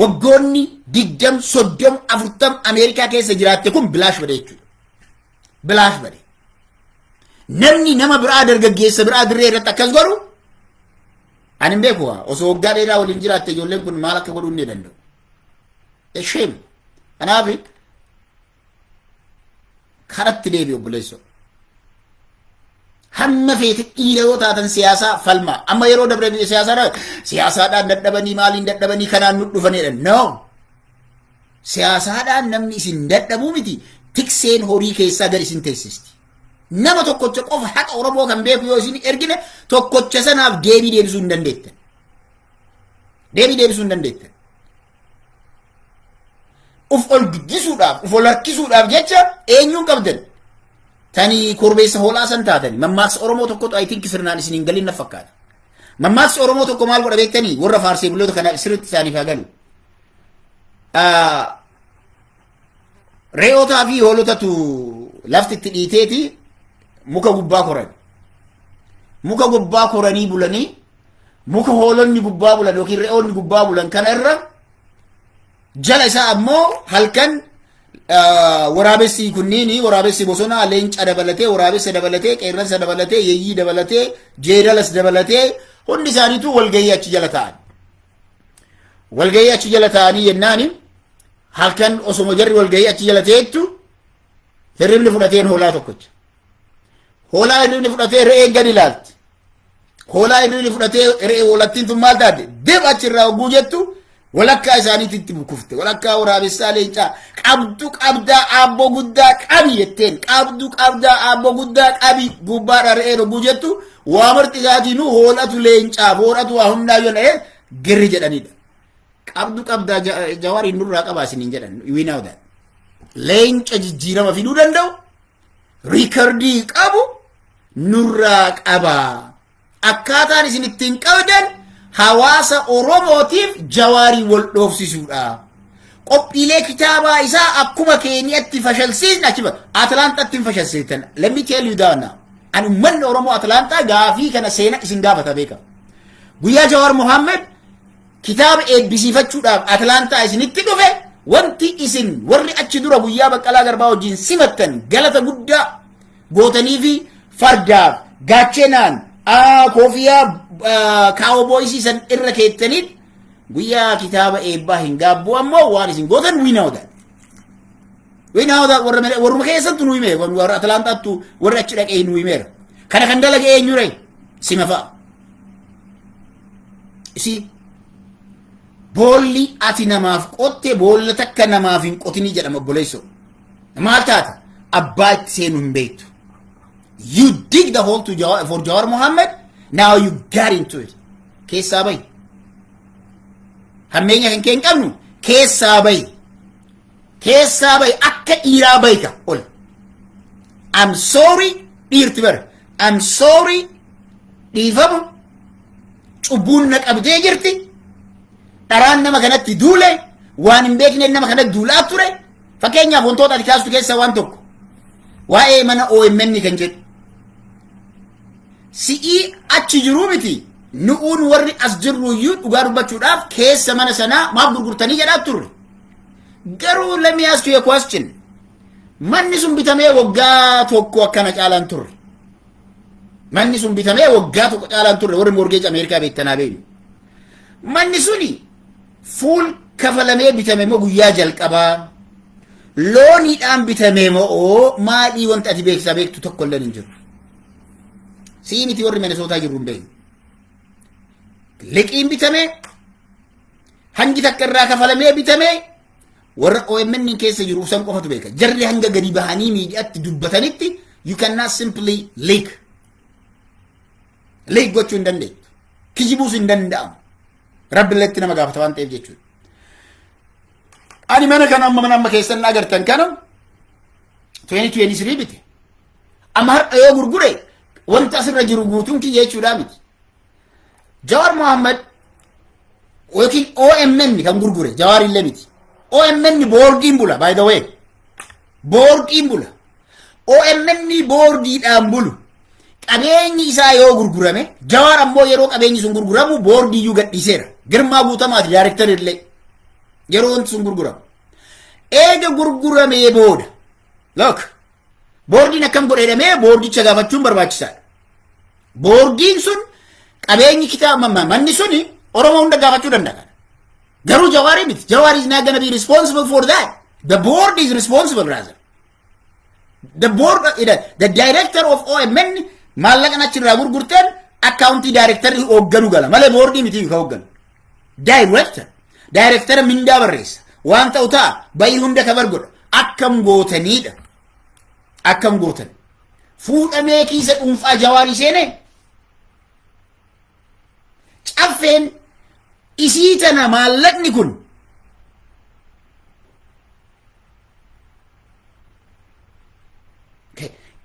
Speaker 1: Waggoonni 20, 30, 40 Ameerikaa keessa jiraatte kun bilaash bade jechuudha. Bilaash bade. Namni nama biraa dargaggeessa biraa dirree irratti akkas godhu ani hin beeku osoo waggaa dheeraa waliin jiraatte ijoolleen kun maal akka godhuu hin danda'u. Shame. Kanaaf karatti deebi obboleessoo. Hamma feete dhiira yoo taatan siyaasaa falma. Amma yeroo dabre siyaasaadhaan dadhabanii maaliin dadhabanii kanaan nu dhufanidha. No. Siyaasaadhaan namni isin dadhabuu miti. Tikseen horii keessaa gad isin teessisti. Nama tokkocha qofa haqa Oromoo kan beeku yoo isin ergine tokkocha sanaaf deebii deebisuu hin dandeettan. Deebii deebisuu hin dandeettan. Uf ol guddisuudhaaf, uf ol harkisuudhaaf jecha eenyuun qabdan? Tani korbeessa hoolaa san taatani. Mammaaksa Oromoo tokkotu I think sirnaan isin hin galin na fakkaata. Mammaaksa Oromoo tokko maal godha beektanii? Warra faarsee bultoota kana sirriitti isaaniif haa galu. Re'ootaa fi hoolotatu lafti itti dhiiteeti muka gubbaa koran. Muka gubbaa koranii bulanii muka hoolonni gubbaa bulan yookiin re'oonni gubbaa bulan kana irra jala isaa ammoo halkan waraabessi kunniini waraabessi bosonaa leenca dabalatee waraabessa dabalatee qeerransa dabalatee yeeyyii dabalatee jeedalas dabalatee hundi isaaniitu walgahii achi jala ta'an. Walgahii achi jala taa'anii yennaani halkan osoma jarri walgahii achi jala teettu hirribni fudhateen hoolaa tokkocha. Hoolaa hirribni fudhatee re'een gadi ilaalti. Hoolaa hirribni fudhatee re'ee hoolattiin tun maal taate? Dib achirraa hogguu jettu walakkaa isaaniitti kufte. Walakkaa waraabessaa leencaa qabdu qabdaa aabboo guddaa qabi jetteen qabdu qabdaa aabboo guddaa qabi gubbaadha re'een hogguu jettu waa marti isaatiinuu hoolatu leencaaf hoolatu waa hundaa yoo na'ee girri jedhanidha. Qabdu qabdaa Jawaariin nurraa qabaa isiniin jedhan, we know that. Leenca jijjiirama fiduu danda'u riikardii qabu nurraa qabaa. Akkaataan isin ittiin qabdan hawaasa Oromootiif Jawaarii wal dhoofsisuudha. Qophiilee kitaabaa isaa akkuma Keeniyaatti fashalsiisna achi Atlaantaatti hin fashalsiisan. Let me tell you that now. Ani uummanni Oromoo Atlaantaa gaafii kana seena isin gaafata beeka. Guyyaa Jawaar Mohaammed kitaaba eebbisiifachuudhaaf Atlaantaa isinitti dhufe, wanti isin warri achi dura guyyaa Baqqalaa Garbaa wajjin simattan galata guddaa gootanii fi fardaaf gaachenaan koofiyaa kaawbooyisii san irra keettaniit guyyaa kitaaba eebbaa hin gaabbu ammoo waan isin gootan, we know that. We know that. Warruma keessattu nu hime, warra Atlaantaattu warri achi dhaqee nu himeera. Kana kan dalage eenyu ree? Sima fa'a. Isi boolli ati namaaf qotte boolla takka namaaf hin qotinii jedhama obboleessoo. Maal taata? Abbaa itti seenu hin beektu. You dig the hole to Jawar, for Jawar Mohammed, now you got into it. Keessaa bahi. Hammeenya kan kee hin qabnu keessaa bahi. Keessaa bahi, akka dhiiraa bahi ka ol. I'm sorry, dhiirti bara. I'm sorry, dhiifama, cubbuun na qabdee jirti. Dharaan nama kanatti duule, waan hin beekne nama kanatti duulaa ture. Fakkeenyaaf wantoota ati kaastu keessaa waan tokko. Waa'ee mana OMN kan jedhu. Si'ii achi jiruu miti. Nu'uun warri as jirru iyyuu dhugaa dubbachuudhaaf keessa mana sanaa maaf gurgurtanii jedhaa turre. Garuu let me ask you a question. Manni sun bitamee waggaa tokko akkana caalaan turre. Manni sun bitamee waggaa tokko caalaan turre, warri mortgage Ameerikaa beektanaa beeknu. Manni suni fuul kafalamee bitame moo guyyaa jalqabaa? Looniidhaan bitame moo maalii? Wanta ati beeksisaa beektu tokko illee hin jiru. Sii miti, warri Minnesootaa jirru hin beeknu. Liqiin bitame, hangi takka irraa kafalamee bitame, warra OMN keessa jiru san qofatu beeka. Jarri hanga gadi bahanii miidiyaatti dubbatanitti you cannot simply leak. Leak gochuu hin dandeettu. Kijibuus hin danda'amu. Rabbi illee nama gaafata waan ta'eef jechuudha. Ani mana kana amma mana amma keessan agartan kana 2023 bite. Amma har'a yoo gurgure wanta asirra jiru guutuun kiyya jechuudha miti. Jawar Mohammed yookiin OMN kan gurgure Jawar illee miti. OMN boordiin bula, by the way. Boordiin bula. OMN boordiidhaan bulu. Qabeenyi isaa yoo gurgurame, Jawar ammoo yeroo qabeenyi sun gurguramu boordiiyyuu gadhiiseera. Girmaa Guutamaati daayirektari illee. Yeroo wanti sun gurguramu. Eega gurguramee booda. Look, boordiin akkam godhe jedhamee boordicha gaafachuun barbaachisaadha. Boordiin sun qabeenyi kitaaba manni suni Oromoo hunda gaafachuu danda'a. Garuu Jawaarii miti. Jawaar is not gonna be responsible for that. The board is responsible rather. The board, the director of OMN maallaqa achirraa gurgurteen akkaawuntii director hoogganu gala. Malee boordii miti ka hoogganu. Director. Director mindaa barreessa. Waan ta'u ta'a bayii hunda kabar godha. Akkam gootaniidha. Akkam gootan. Fuudhamee kiisa dhuunfaa Jawaarii seenee. Caffeen isii tana maallaqni kun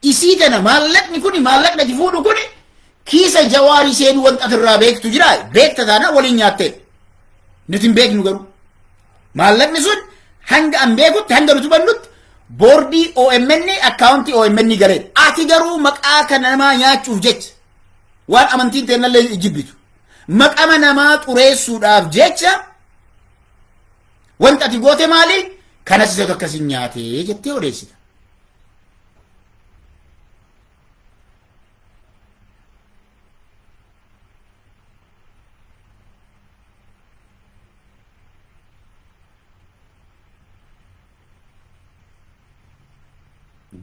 Speaker 1: isii tana maallaqni kun maallaqni ati fuudhu kun kiisa Jawaarii seenuu wanta atirraa beektu jira. Beekta taana waliin nyaattee. Nuti hin beeknu garuu. Maallaqni sun hanga an beekutti, hanga nuti hubannutti boordii OMN akkaawuntii OMN galee. Ati garuu maqaa kana namaa nyaachuuf jecha waan amantiin teennallee jibbitu. Maqama namaa xureessuudhaaf jecha wanta ati goote maali? Kanas isa akkasiin nyaatee jettee odeessita.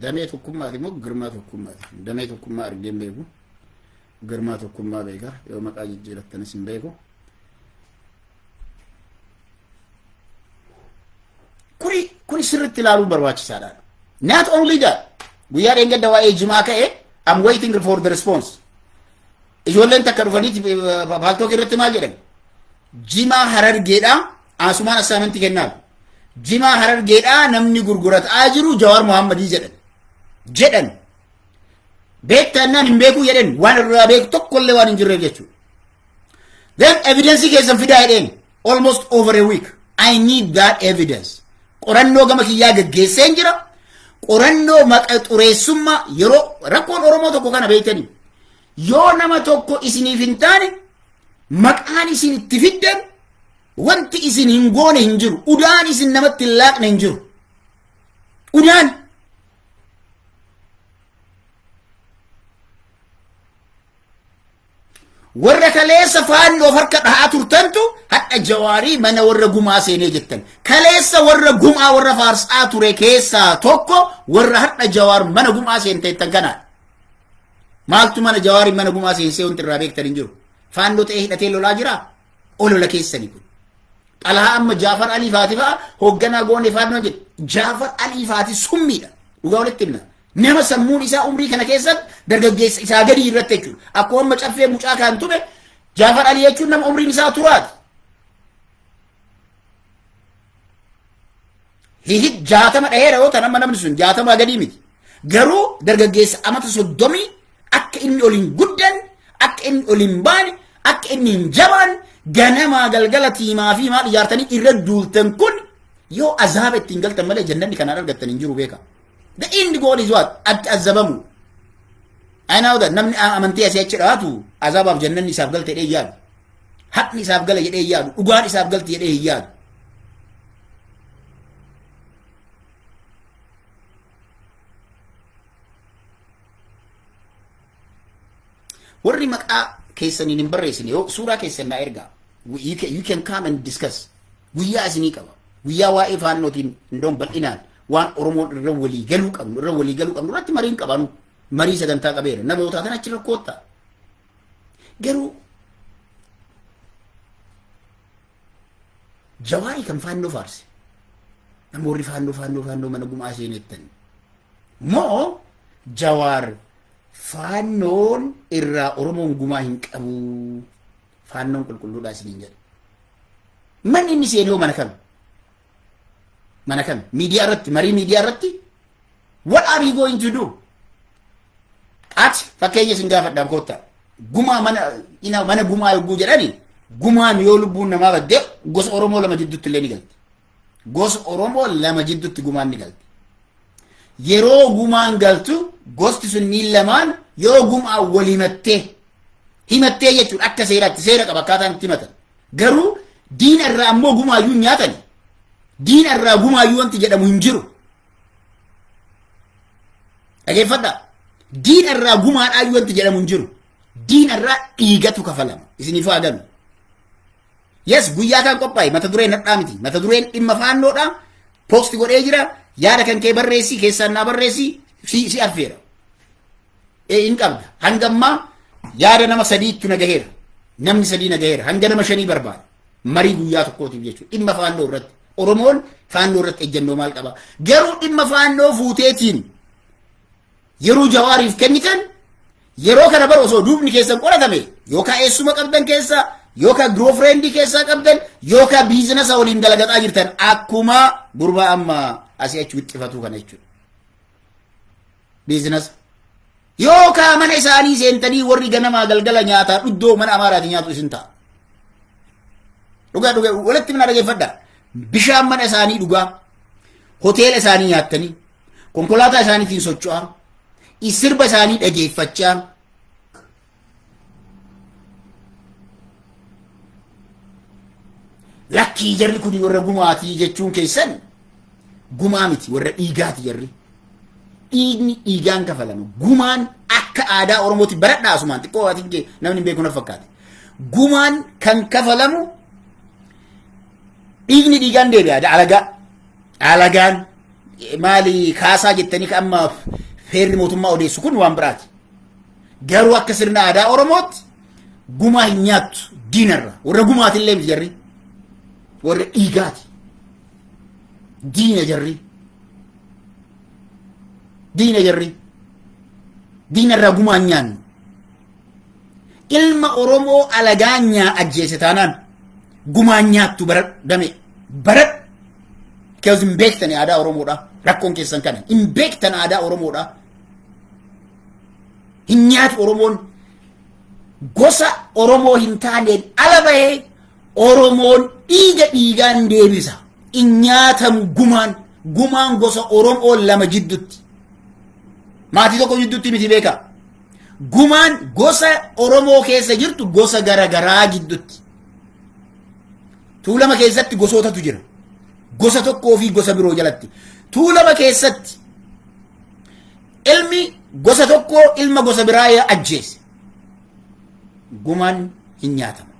Speaker 1: Damee tokkummaati moo girmaa tokkummaati? Damee tokkummaa argeen beeku. Girmaa tokkummaa beeka. Yoo maqaa jijjiirattanis hin beeku. Kuni sirriitti ilaaluun barbaachisaadha. Not only that, guyyaa dheengadda waa'ee jimaa ka'e, I'm waiting for the response. Ijoolleen takka dhufaniiti Paltalk irratti maal jedhan? Jimaa Harargeedhaa asumaan assignment kennaaf. Jimaa Harargeedhaa namni gurgurataa jiru Jawaar Muhammadii jedhan. Jedhan. Beektannaan hin beekuu jedhan, waan irraa beeku tokkollee waan hin jirreef jechuudha. Then evidence keessan fidaa jedheen almost over a week. I need that evidence. Qorannoo gama kiyyaa gaggeesseen jira. Qorannoo maqa xureessummaa yeroo rakkoon Oromoo tokko kana beektanii. Yoo nama tokko isiniif hin taane maqaan isin itti fiddan, wanti isin hin goone hin jiru. Udaan isin namatti hin laaqne hin jiru. Udaan. Warra kaleessa faannoof harka dhahaa turtantu hadha Jawaarii mana warra gumaa seenee jettan. Kaleessa warra gumaa warra faarsaa ture keessaa tokko warra hadha Jawaar mana gumaa seenteettan kanaadha. Maaltu mana Jawaarii mana gumaa seensee wanti irraa beektan hin jiru. Faannoo ta'ee hidhatee lolaa jiraa? Olola keessanii kun. Xalahaa amma Jaafar Alii Faati fa'a hoogganaa goone faannoo jedhe. Jaafar Alii Faati summiidha. Dhugaa walitti himna. Nama sammuun isaa umrii kana keessatti dargaggeessa isaa gadi irratti jechuudha. Akkuma amma caffee mucaa kan tume Jaafar Alii jechuun nama umriin isaa turaati. Hihi 60 dhaheera yoo ta'an amma namni sun 60 gadii miti. Garuu dargaggeessa amata 30 akka inni ol hin guddan, akka inni ol hin baane, akka inni hin jabaan, ganamaa galgala tiimaa fi maal ijaartanii irra duultan kun yoo azaaba ittiin galtan malee jannanni kanaan argattan hin jiru beeka. The end goal is what? Atti azabamu. I know that namni amantii asii achi dhawaatu azabaaf jannanni isaaf galte jedhee yaadu. Haqni isaaf gala jedhee yaadu. Dhugaan isaaf galte jedhee hin yaadu. Warri maqaa keessaniin hin barreessine yoo suuraa keessan naa ergaa. You can come and discuss. Guyyaa isinii qaba. Guyyaa waa'ee faannootiin indoon bal'inaan waan Oromoon irra walii galuu qabnu, irra walii galuu qabnu irratti mariin qabanu. Marii sagantaa qabeera. Namoota tan achi rakkoota. Garuu Jawaarii kan faannoo faarse. Namoonni faannoo faannoo faannoo mana gumaa seenettan. Moo Jawaar faannoon irraa Oromoon gumaa hin qabu. Faannoon qulqulluudhaa isiniin jedha. Manni inni seenee hoo mana kam? Mana kam? Miidiyaa irratti, marii miidiyaa irratti what are you going to do? Ati fakkeenya isin gaafadhaan koottaa. Gumaa mana ina mana gumaa yogguu jedhani gumaan yoo lubbuun namaa badde gosa Oromoo lama jidduutti illee ni galti. Gosa Oromoo lama jidduutti gumaan ni galti. Yeroo gumaan galtu gosti sunniin lamaan yoo gumaa wal himattee himattee jechuun akka seeraatti seera qaba akkaataan itti himatan. Garuu diina irraa ammoo gumaayyuu hin nyaatani. Diina irraa gumaayyuu wanti jedhamu hin jiru. Dhageeffadhaa. Diina irraa gumaadhaayyuu wanti jedhamu hin jiru. Diina irraa dhiigatu kafalama. Isiniif haa galu. Yes, guyyaa kan qophaa'e mata dureen hadhaa miti. Mata dureen dhimma faannoodha. Poosti godhee jira. Yaada kan kee barreessi, keessaan naa barreessi, si affeera. Hin qabda. Hanga ammaa yaada nama sadiitu na gaheera. Namni sadii na gaheera. Hanga nama shanii barbaada. Marii guyyaa tokkootiif jechuudha. Dhimma faannoo irratti. Oromoon faannoo irratti ejjennoo maal qaba? Garuu dhimma faannoo fuuteetiin yeroo Jawaariif kennitan yeroo kana bara osoo duubni keessan qoratame yookaan eessuma qabdan keessa yookaan girlfriendii keessaa qabdan yookaan biizinasa waliin dalagataa jirtan akkuma gurbaa amma asii achi wixxifatu kana jechuudha. Biizinasa. Yookaan mana isaanii seentanii warri ganamaa galgala nyaataa dhuddoo mana Amaaraatiin nyaatu isin ta'a. Dhugaa dhugaa walitti mana dhageeffadhaa. Bishaan mana isaanii dhugaa, hoteela isaanii nyaattanii, konkolaataa isaaniitiin socho'aa, sirba isaanii dhageeffachaa. Lakkii jarri kun warra gumaatii jechuun keessan gumaa miti, warra dhiigaati jarri. Dhiigni dhiigaan kafalama. Gumaan akka aadaa Oromootti baradhaa asumaan xiqqoo waatiin kee namni hin beeku na fakkaate. Gumaan kan kafalamu dhiigni dhiigaan deebi'a. Alagaa. Alagaan maali kaasaa jettanii ka amma feerri mootummaa odeessu kun waan biraati. Garuu akka sirna aadaa Oromootti gumaa hin nyaattu diinarra. Warra gumaatillee miti jarri. Warra dhiigaati. Diina jarri. Diina jarri. Diinarraa gumaa hin nyaannu. Ilma Oromoo alagaa nyaa ajjeese taanaan gumaa nyaattu baradhu dame baradhu. Keessa hin beektan aadaa Oromoodha. Rakkoon keessan kana hin beektan aadaa Oromoodha. Hin nyaatu Oromoon gosa Oromoo hin taaneen ala bahee Oromoon dhiiga dhiigaan deebisa. Hin nyaatamu gumaan gumaan gosa Oromoo lama jidduutti. Maatii tokko jidduutti miti beekaa. Gumaan gosa Oromoo keessa jirtu gosa garagaraa jidduutti. Tuulama keessatti gosootatu jira. Gosa tokkoo fi gosa biroo jalatti. Tuulama keessatti ilmi gosa tokkoo ilma gosa biraa ajjeese. Gumaan hin nyaatamu.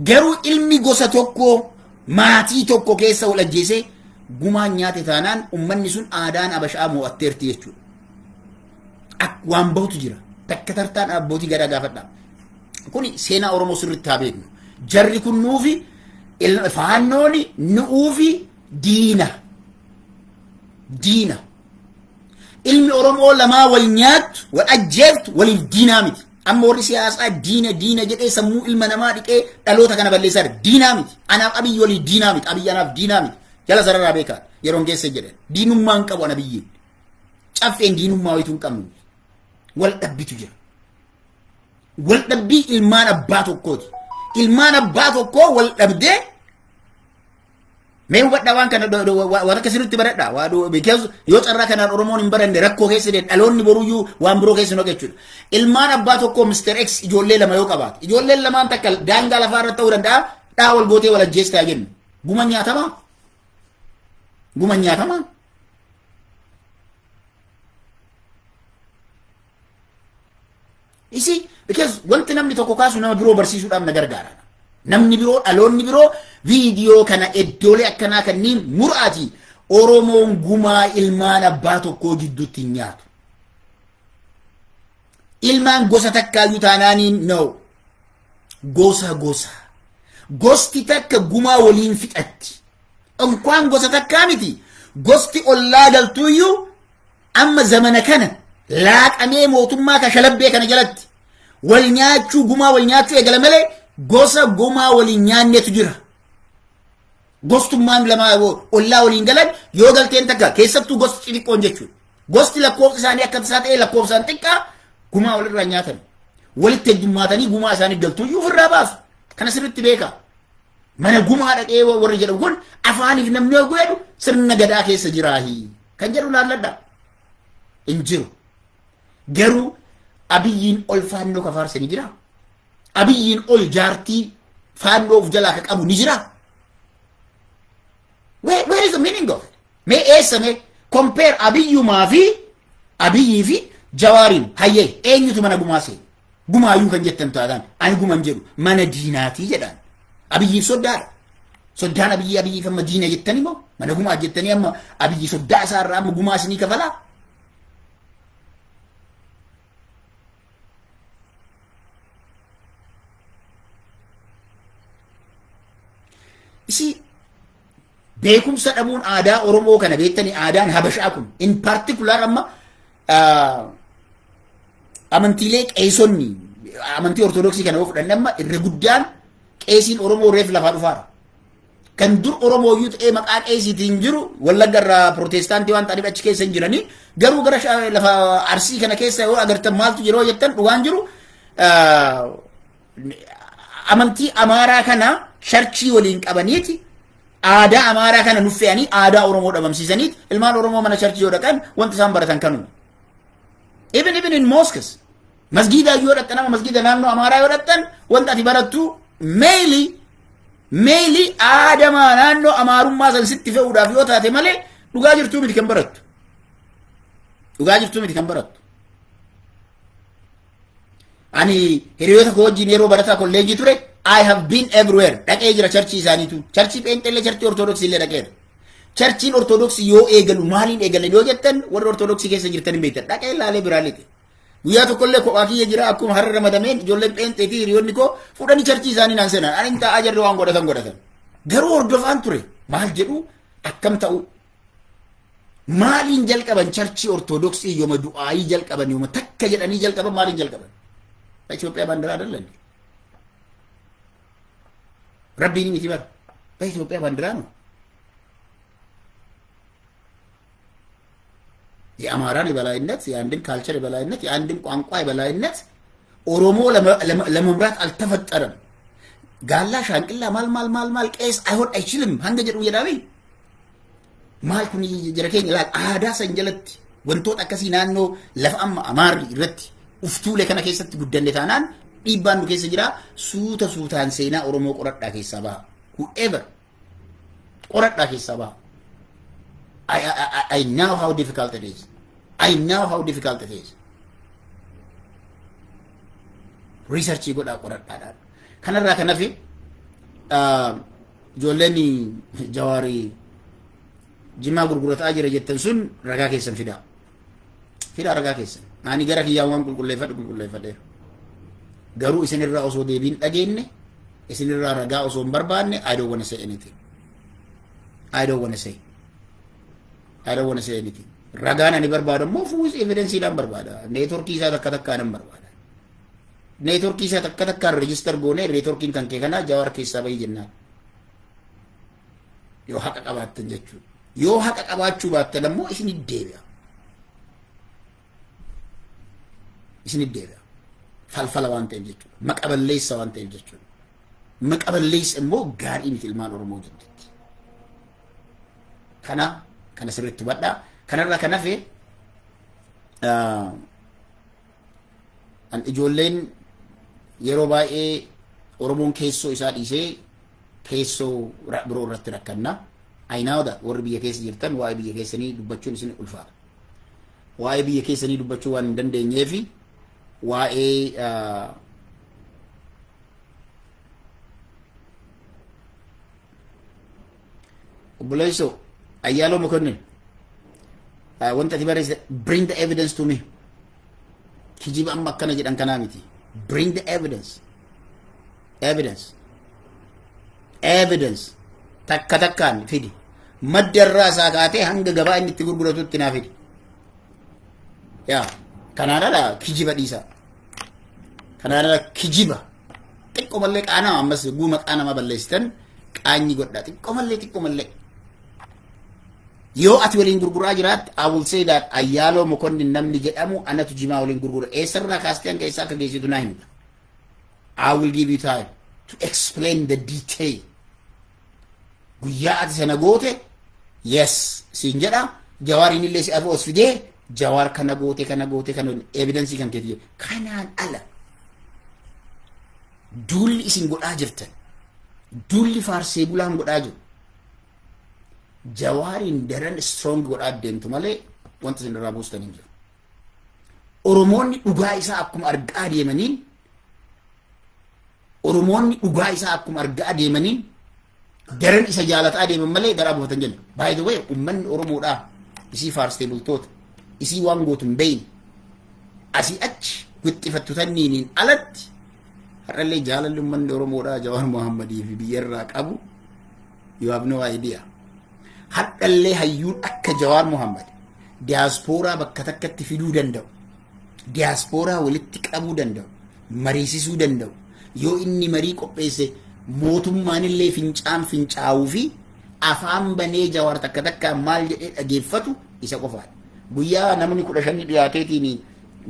Speaker 1: Garuu ilmi gosa tokkoo maatii tokko keessa wal ajjeese gumaan nyaate taanaan ummanni sun aadaan Abashaa mo'atteerti jechuudha. Waan bahutu jira. Takka tartaan abbootii gadaa gaafadha. Kuni seenaa Oromoo sirriitti haa beeknu. Jarri kun nuufi faannooni nuufi diina. Diina. Ilmi Oromoo lamaa wal nyaattu, wal ajjeeftu, waliif diinaa miti. Amma warri siyaasaa diina diina jedhee sammuu ilma namaa dhiqee dhaloota kana balleessaa jira. Diinaa miti. Anaaf Abiyyi waliif diinaa miti. Abiyyi anaaf diinaa miti. Jala sararraa beekaa. Yeroon geesse jedhan. Diinummaa hin qabu ana biyyiin. Caffeen diinummaa wayituu hin qabnu. Wal dhabbitu jira. Wal dhabbii ilmaan abbaa tokkooti. Ilmaan abbaa tokkoo wal dhabdee mee hubadhaa waan kana waan akka sirriitti baradhaa. Because yoo carraa kanaan Oromoon hin baranne rakkoo keessa deemu dhaloonni boruyyuu waan biroo keessa hin jechuudha. Ilmaan abbaa tokkoo Mr. X ijoollee lama yoo qabaate ijoolleen lamaan takka daangaa lafaa irratti ta'uu danda'a dhaa wal gootee wal ajjeestaa jennu. Guma nyaatamaa? Guma nyaatamaa? Isi because wanti namni tokko kaasu nama biroo barsiisuudhaaf na gargaara. Namni biroo dhaloonni biroo viidiyoo kana iddoolee akkanaa kanneen muraati Oromoon gumaa ilmaan abbaa tokkoo jidduutti hin nyaatu. Ilmaan gosa takkaayyuu taanaaniin no. Gosa gosa. Gosti takka gumaa waliin fixatti. Inkwaan gosa takkaa miti. Gosti ollaa galtuuyyuu amma zamana kana laaqamee mootummaa kashalabbee kana jalatti wal nyaachuu gumaa wal nyaachuu eegala malee gosa gumaa waliin nyaannetu jira. Gostummaan lama ollaa waliin galan yoo galteen takka keessattuu gosti xixiqqoon jechuudha. Gosti lakkoofsa isaanii akka tasaa ta'e lakkoofsaan xiqqaa gumaa walirraa nyaatan. Walitti heddummaatanii gumaa isaanii galtuuyyuu ofirraa baasu. Kana sirriitti beeka. Mana gumaa dhaqee warri jedhamu kun afaaniif namni yoo jedhu sirna gadaa keessa jiraahi. Kan jedhu laalladha. Hin jiru. Garuu Abiyyiin ol faannoo kafaarse ni jira. Abiyyiin ol jaartii faannoo of jalaa ka qabu ni jira. Where is the meaning of it? Mee eessa mee compare Abiyyumaa fi Abiyyii fi Jawaariin hayyee eenyutu mana gumaa seene? Gumaayyuu kan jettan taatan ani guman jedhu mana diinaatii jedhaan. Abiyyiif soddaadha. Soddaan Abiyyi Abiyyiif amma diina jettani moo mana gumaa jettanii amma Abiyyi soddaa isaarraa amma gumaa isinii kafalaa? Isi beekumsa dhabuun aadaa Oromoo kana beektanii aadaan Habashaa kun in particular amma amantiilee qeesonni amantii Ortodoksii kana yoo fudhanne amma irra guddaan qeesiin Oromoo reef lafaa dhufaara. Kan dur Oromoo iyyuu ta'ee maqaa qeesiitiin jiru Wallagga irraa Pirootestaantii waan ta'aniif achi keessa hin jiranii garuu gara lafa Arsii kana keessa yoo agartan maaltu jira yoo jettan dhugaan jiru amantii Amaaraa kana sharchii waliin qabaniiti aadaa Amaaraa kana nuffe'anii aadaa Oromoo dhabamsiisaniiti ilmaan Oromoo mana sharchii yoo dhaqan wanti isaan baratan kanuma. Even in mosques masgiida yoo dhaqan ama masgiida naannoo Amaaraa yoo dhaqan wanta ati barattu meeli aadamaa naannoo Amaarummaa san sitti fe'uudhaaf yoo taate malee dhugaa jirtuu miti kan barattu. Dhugaa jirtuu miti kan barattu. Ani hiriyoota koo wajjin yeroo barataa kolleejii ture I have been everywhere. Dhaqee jira charchii isaaniitu. Charchii Pheenxeellee, charchii Ortodoksii illee dhaqeera. Churchiin Ortodoksii yoo eegalu maaliin eegalan yoo jettan warra Ortodoksii keessa jirtan hin beektan. Dhaqee ilaalee biraa lixe. Guyyaa tokkollee kophaa kiyya jira akkuma har'a ramadameen ijoolleen pheenxee fi hiriyoonni koo fuudhanii churchii isaanii naan seenan. Ani taa'aa jirre waan godhatan godhatan. Garuu hordofaan ture. Maal jedhu akkam ta'u? Maaliin jalqaban churchii Ortodoksii yooma du'aayii jalqaban yooma takka jedhanii jalqaban maaliin jalqaban? በኢትዮጵያ ባንዲራ አይደለ እንዴ? ረቢኒ miti bara በኢትዮጵያ ባንዲራ ነው። የአማራን የበላይነት፣ የአንድን culture የበላይነት፣ የአንድን ቋንቋ የበላይነት ኦሮሞ ለመምራት አልተፈጠረም። ጋላ ሻንቅላ maal maal maal maal ቄስ አይሆን አይችልም hanga jedhu jedhaami maal kun jara keenya laal aadaa san jalatti wantoota akkasii naannoo lafa amma Amaarri irratti uftuulee kana keessatti guddanne taanaan dhiibbaan nu keessa jira. Suuta suutaan seenaa Oromoo qoradhaa keessaa baha. Whoever qoradhaa keessaa baha. I know how difficult it is. I know how difficult it is. Researchii godhaa qoradhaadhaan. Kanarraa kan hafe ijoolleen Jawaarii jimaa gurgurataa jira jettan sun ragaa keessan fidaa. Fidaa ragaa keessan. Ani gara kiyyaan waan qulqulleeffadhu qulqulleeffadheera. Garuu isinirraa osoo deebiin dhageenye, isinirraa ragaa osoo hin barbaanne, I don't wanna say anything. I don't wanna say. I don't wanna say anything. Ragaan ani barbaadu immoo fuus evidenceiidhaan barbaada. Networkii isaa takka takkaan hin barbaada. Networkii isaa takka takkaan register goonee networkiin kan kee kanaa Jawaar keessaa bahii jennaan. Yoo haqa qabaattan jechuudha. Yoo haqa qabaachuu baattan ammoo isinit deebi'a. Isinit deebi'a. Falfala waan ta'eef jechuudha. Maqaballeessa waan ta'eef jechuudha. Maqaballeessa immoo gaarii miti ilmaan Oromoo jidduutti. Kana sirriitti hubadhaa. Kanarraa kan hafe ijoolleen yeroo baay'ee Oromoon keessoo isaa dhiisee keessoo biroo irratti rakkanna. I know that warri biyya keessa jirtan waa'ee biyya keessanii dubbachuun isin ulfaata. Waa'ee biyya keessanii dubbachuu waan hin dandeenyeefi waa'ee obboleessoo Ayyaaloo Mokonnin wanta ati barreessite bring the evidence to me. Kijiba amma akkana jedhan kanaa miti. Bring the evidence. Evidence. Evidence. Takka takkaan fidi. Madda irraa isaa kaatee hanga gabaa inni itti gurguratutti naa fidi. Yaa kanaan ala kijiba dhiisaa. Kanaan ala kijiba. Xiqqoo mallee qaanama ammas guuma qaanama balleessitan qaanyi godhaa. Xiqqoo mallee xiqqoo mallee. Yoo ati waliin gurguraa jiraatte, I will say that Ayyaaloo Mokonnin namni jedhamu anatu jimaa waliin gurgura. Eessarraa kaastee hanga eessaa akka geessitu naa himta. I will give you time to explain the detail. Guyyaa ati sana goote, yes, siin jedha. Jawaariin illee si afoo os fidee, Jawaar kana goote, kana goote, kana evidence kan keeti. Kanaan ala duulli isin godhaa jirtan, duulli faarsee bulaan godhaa jiru, Jawaariin daran strong godhaa deemtu malee wanta isin irraa buustan hin jiru. Oromoonni dhugaa isaa akkuma argaa deemaniin, Oromoonni dhugaa isaa akkuma argaa deemaniin daran isa jaalataa deeman malee garaa buufatan jenna. By the way, uummanni Oromoodhaa isii faarsitee bultoota, isii waan gootu hin beeyne, asii achi wixxifattu tanniiniin alatti har'allee jaalalli uummanni Oromoodhaa Jawaar Mohammadii fi biyyarraa qabu you have no idea. Har'allee hayyuun akka Jawaar Mohammad diyaaspooraa bakka takkatti fiduu danda'u, diyaaspooraa walitti qabuu danda'u, mariisisuu danda'u, yoo inni marii qopheesse mootummaan illee fincaan fincaa'uu fi afaan banee Jawaar takka takkaan maal jedhee dhageeffatu isa qofaadha. Guyyaa namni 15 dhiyaateetiin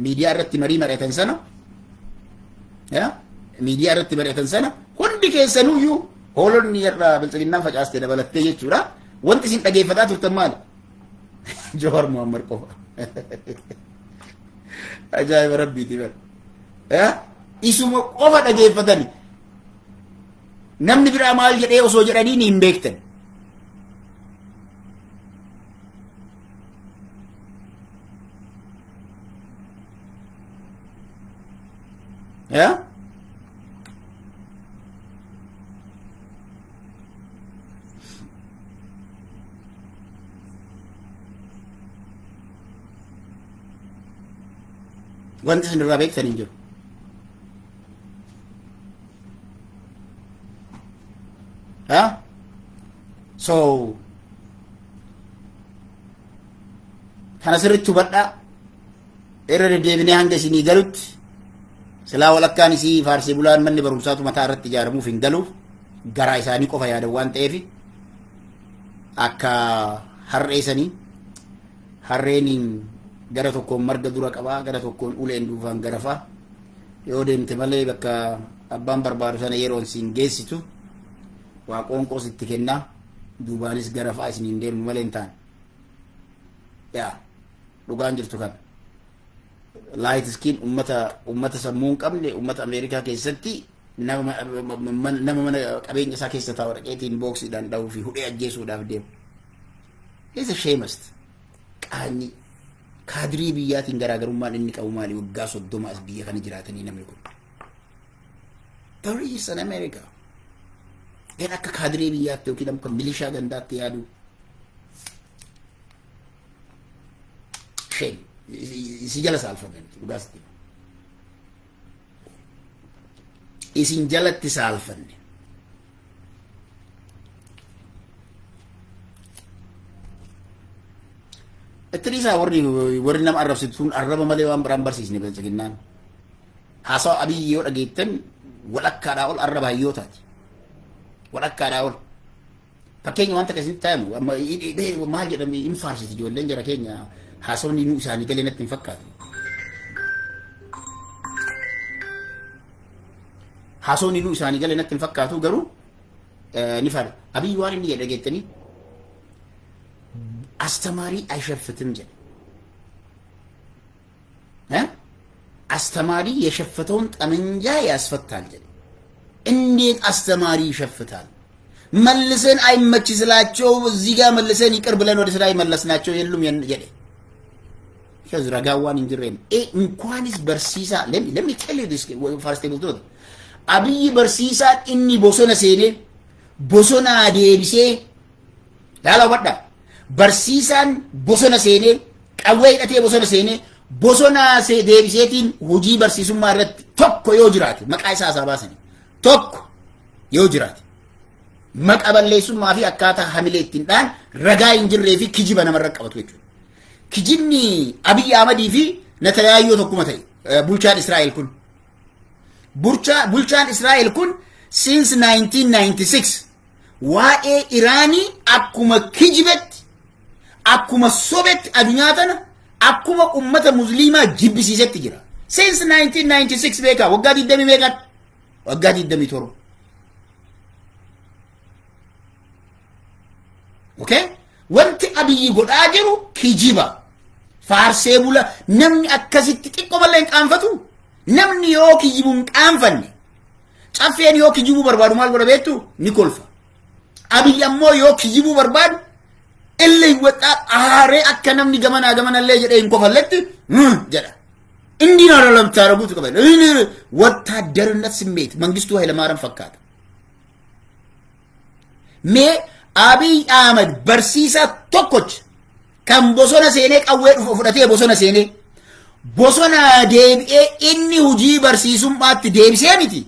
Speaker 1: miidiyaa irratti marii mari'atan sana, miidiyaa irratti mari'atan sana hundi keessanuyyuu hoolonni irraa biltsiginnaan facaaste dabalattee jechuudha. Wanti isin dhageeffataa turtan maali? Jawaar Mohammad qofa. Ajaa'iba rabbiiti bara. Isuma qofa dhageeffatani. Namni biraa maal jedhee osoo jedhanii ni hin beektan. Yaa? Wanti isin irraa beektan hin jiru. Ha? So kana sirriitti hubadhaa. Irra deddeebinee hanga isinii galutti silaa walakkaan isii faarsee bulaan manni barumsaatu mataa irratti ijaaramuuf hin galuuf garaa isaanii qofa yaadan waan ta'eef akka harreessanii harreeniin gara tokkoon marga dura qabaa gara tokkoon uleen duufaan garafaa yoo deemte malee bakka abbaan barbaadu sana yeroon siin geessitu waa qoonqoos itti kennaa duubaanis garafaa isiniin deemnu malee hin taane. Yaa dhugaan jirtu kana. Light skin ummata sammuu hin qabne ummata Ameerikaa keessatti nama mana qabeenya isaa keessa taa'u dhaqeetiin booksiidhaan dha'uu fi hudhee ajjeesuudhaaf deemu. It's a shameist. Qaanyi kaadirii biyyaatiin garaagarummaan inni qabu maali waggaa 30 as biyya kana jiraatanii namni kun. There is an America. Gan akka kaadirii biyyaatti yookiin akka milishaa gandaatti yaadu. Shame. Si jala saalfanne dhugaasti. Isin jalatti saalfanne. Ittiriisaa warri nama arrabsitu sun arraba malee waan biraan barsiisne bilchiginnaan. Haasawa Abiyyi yoo dhageettan walakkaadhaa ol arraba hayyootaati. Walakkaadhaa ol. Fakkeenya wanta akkasitti ta'amu amma maal jedhame hin faarsiti ijoolleen jara keenya haasawni nu isaanii galee natti hin fakkaatu. Haasawni nu isaanii galee natti hin fakkaatu garuu ni faara. Abiyyi waan inni jedhe dhageettanii አስተማሪ አይሸፍትም ጀለ አስተማሪ የሸፈተውን ጠመንጃ ያስፈታል ጀለ። እንዴት አስተማሪ ይሸፍታል? መልሰን አይመች ስላቸው እዚህ ጋር መልሰን ይቅር ብለን ወደ ስራ ይመለስናቸው የሉም ጀለ። ከዚ ረጋዋን እንጅሬም እንኳንስ በርሲሳ let me tell you this first table truth. አብይ በርሲሳ inni bosona seenee bosona deebisee laala hubadhaa. Barsiisaan bosona seenee qawwee hidhatee bosona seenee bosona deebiseetiin hojii barsiisummaa irratti tokko yoo jiraate maqaa isaa isaa baasanii tokko yoo jiraate maqa balleessummaa fi akkaataa hamilee ittiin dhaan ragaa hin jirree fi kijiba namarra qabatu jechuudha. Kijibni Abiyyi Ahmadii fi Netanyaahu tokkuma ta'e bulchaan Israa'el kun. Bulchaan Israa'el kun since 1996 waa'ee Iraanii akkuma kijibetti akkuma sobetti addunyaa tana akkuma ummata musliimaa jibbisiisetti jira. Since 1996 beekaa waggaa 20 meeqan? Waggaa 27. Okay? Wanti Abiyyi godhaa jiru kijiba. Faarsee bula namni akkasitti xiqqoo malee hin qaanfatu. Namni yoo kijibuu hin qaanfanne caffeen yoo kijibuu barbaadu maal godha beektu? Ni kolfa. Abiyyi ammoo yoo kijibuu barbaadu illee waxaa aaree akka namni gamanaa gamanallee jedhee hin kofalletti jedha. እንዲህ ነው ለምታረጉት ቀበል ወታደርነት ስሜት መንግስቱ ኃይለማርያም ፈካታ ሜ አብይ አህመድ በርሲሳ tokkoch kan bosona seenee qawwee dhufu fudhatee bosona seenee bosona deebi'ee inni hojii barsiisummaatti deebisee miti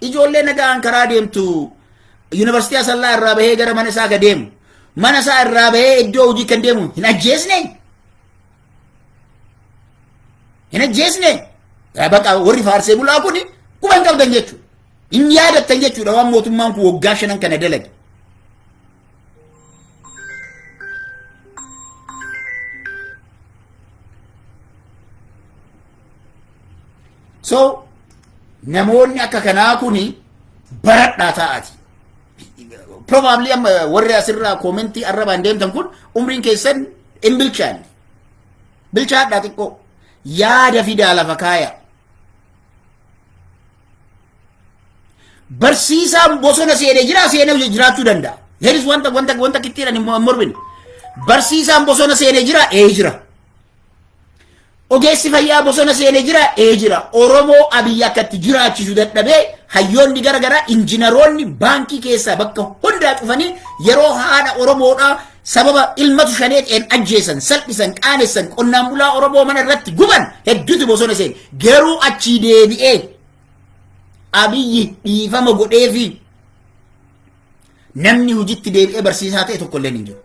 Speaker 1: ijoollee nagaan karaa deemtu yuunivarsiitii Asallaa irraa bahee gara mana isaa ka deemu mana isaa irraa bahee iddoo hojii kan deemu hin ajjeesne hin ajjeesne baqa warri faarsee bulaa kun quba hin qabdan jechuudha hin yaadattan jechuudha waan mootummaan kun waggaa 5 kana dalage. So namoonni akka kanaa kuni baradhaa taa'ati. Probably amma warri asirraa koomentii arrabaan deemtan kun umriin keessan hin bilchaanne. Bilchaadhaa xiqqoo yaada fidaa lafa kaaya. Barsiisaan bosona seenee jira seenee jiraachuu danda'a. Heeris wanta wanta wanta kittiidhaan hin mormine. Barsiisaan bosona seenee jira ee jira. Ogeessi fayyaa bosona seenee jira ee jira. Oromoo Abiyyi akkatti jiraachisu dadhabee hayyoonni gara garaa injiinaroonni baankii keessaa bakka hundaa cufanii yeroo haadha Oromoodhaa Sababa ilmatu shaneetiin ajjeesan, salphisan, qaanessan, qonnaan bulaa Oromoo mana irratti guban hedduutu bosona seene. Garuu achii deebi'ee Abiyyi dhiifama godheefi namni hojiitti deebi'ee barsiisaa ta'e tokkollee hin jiru.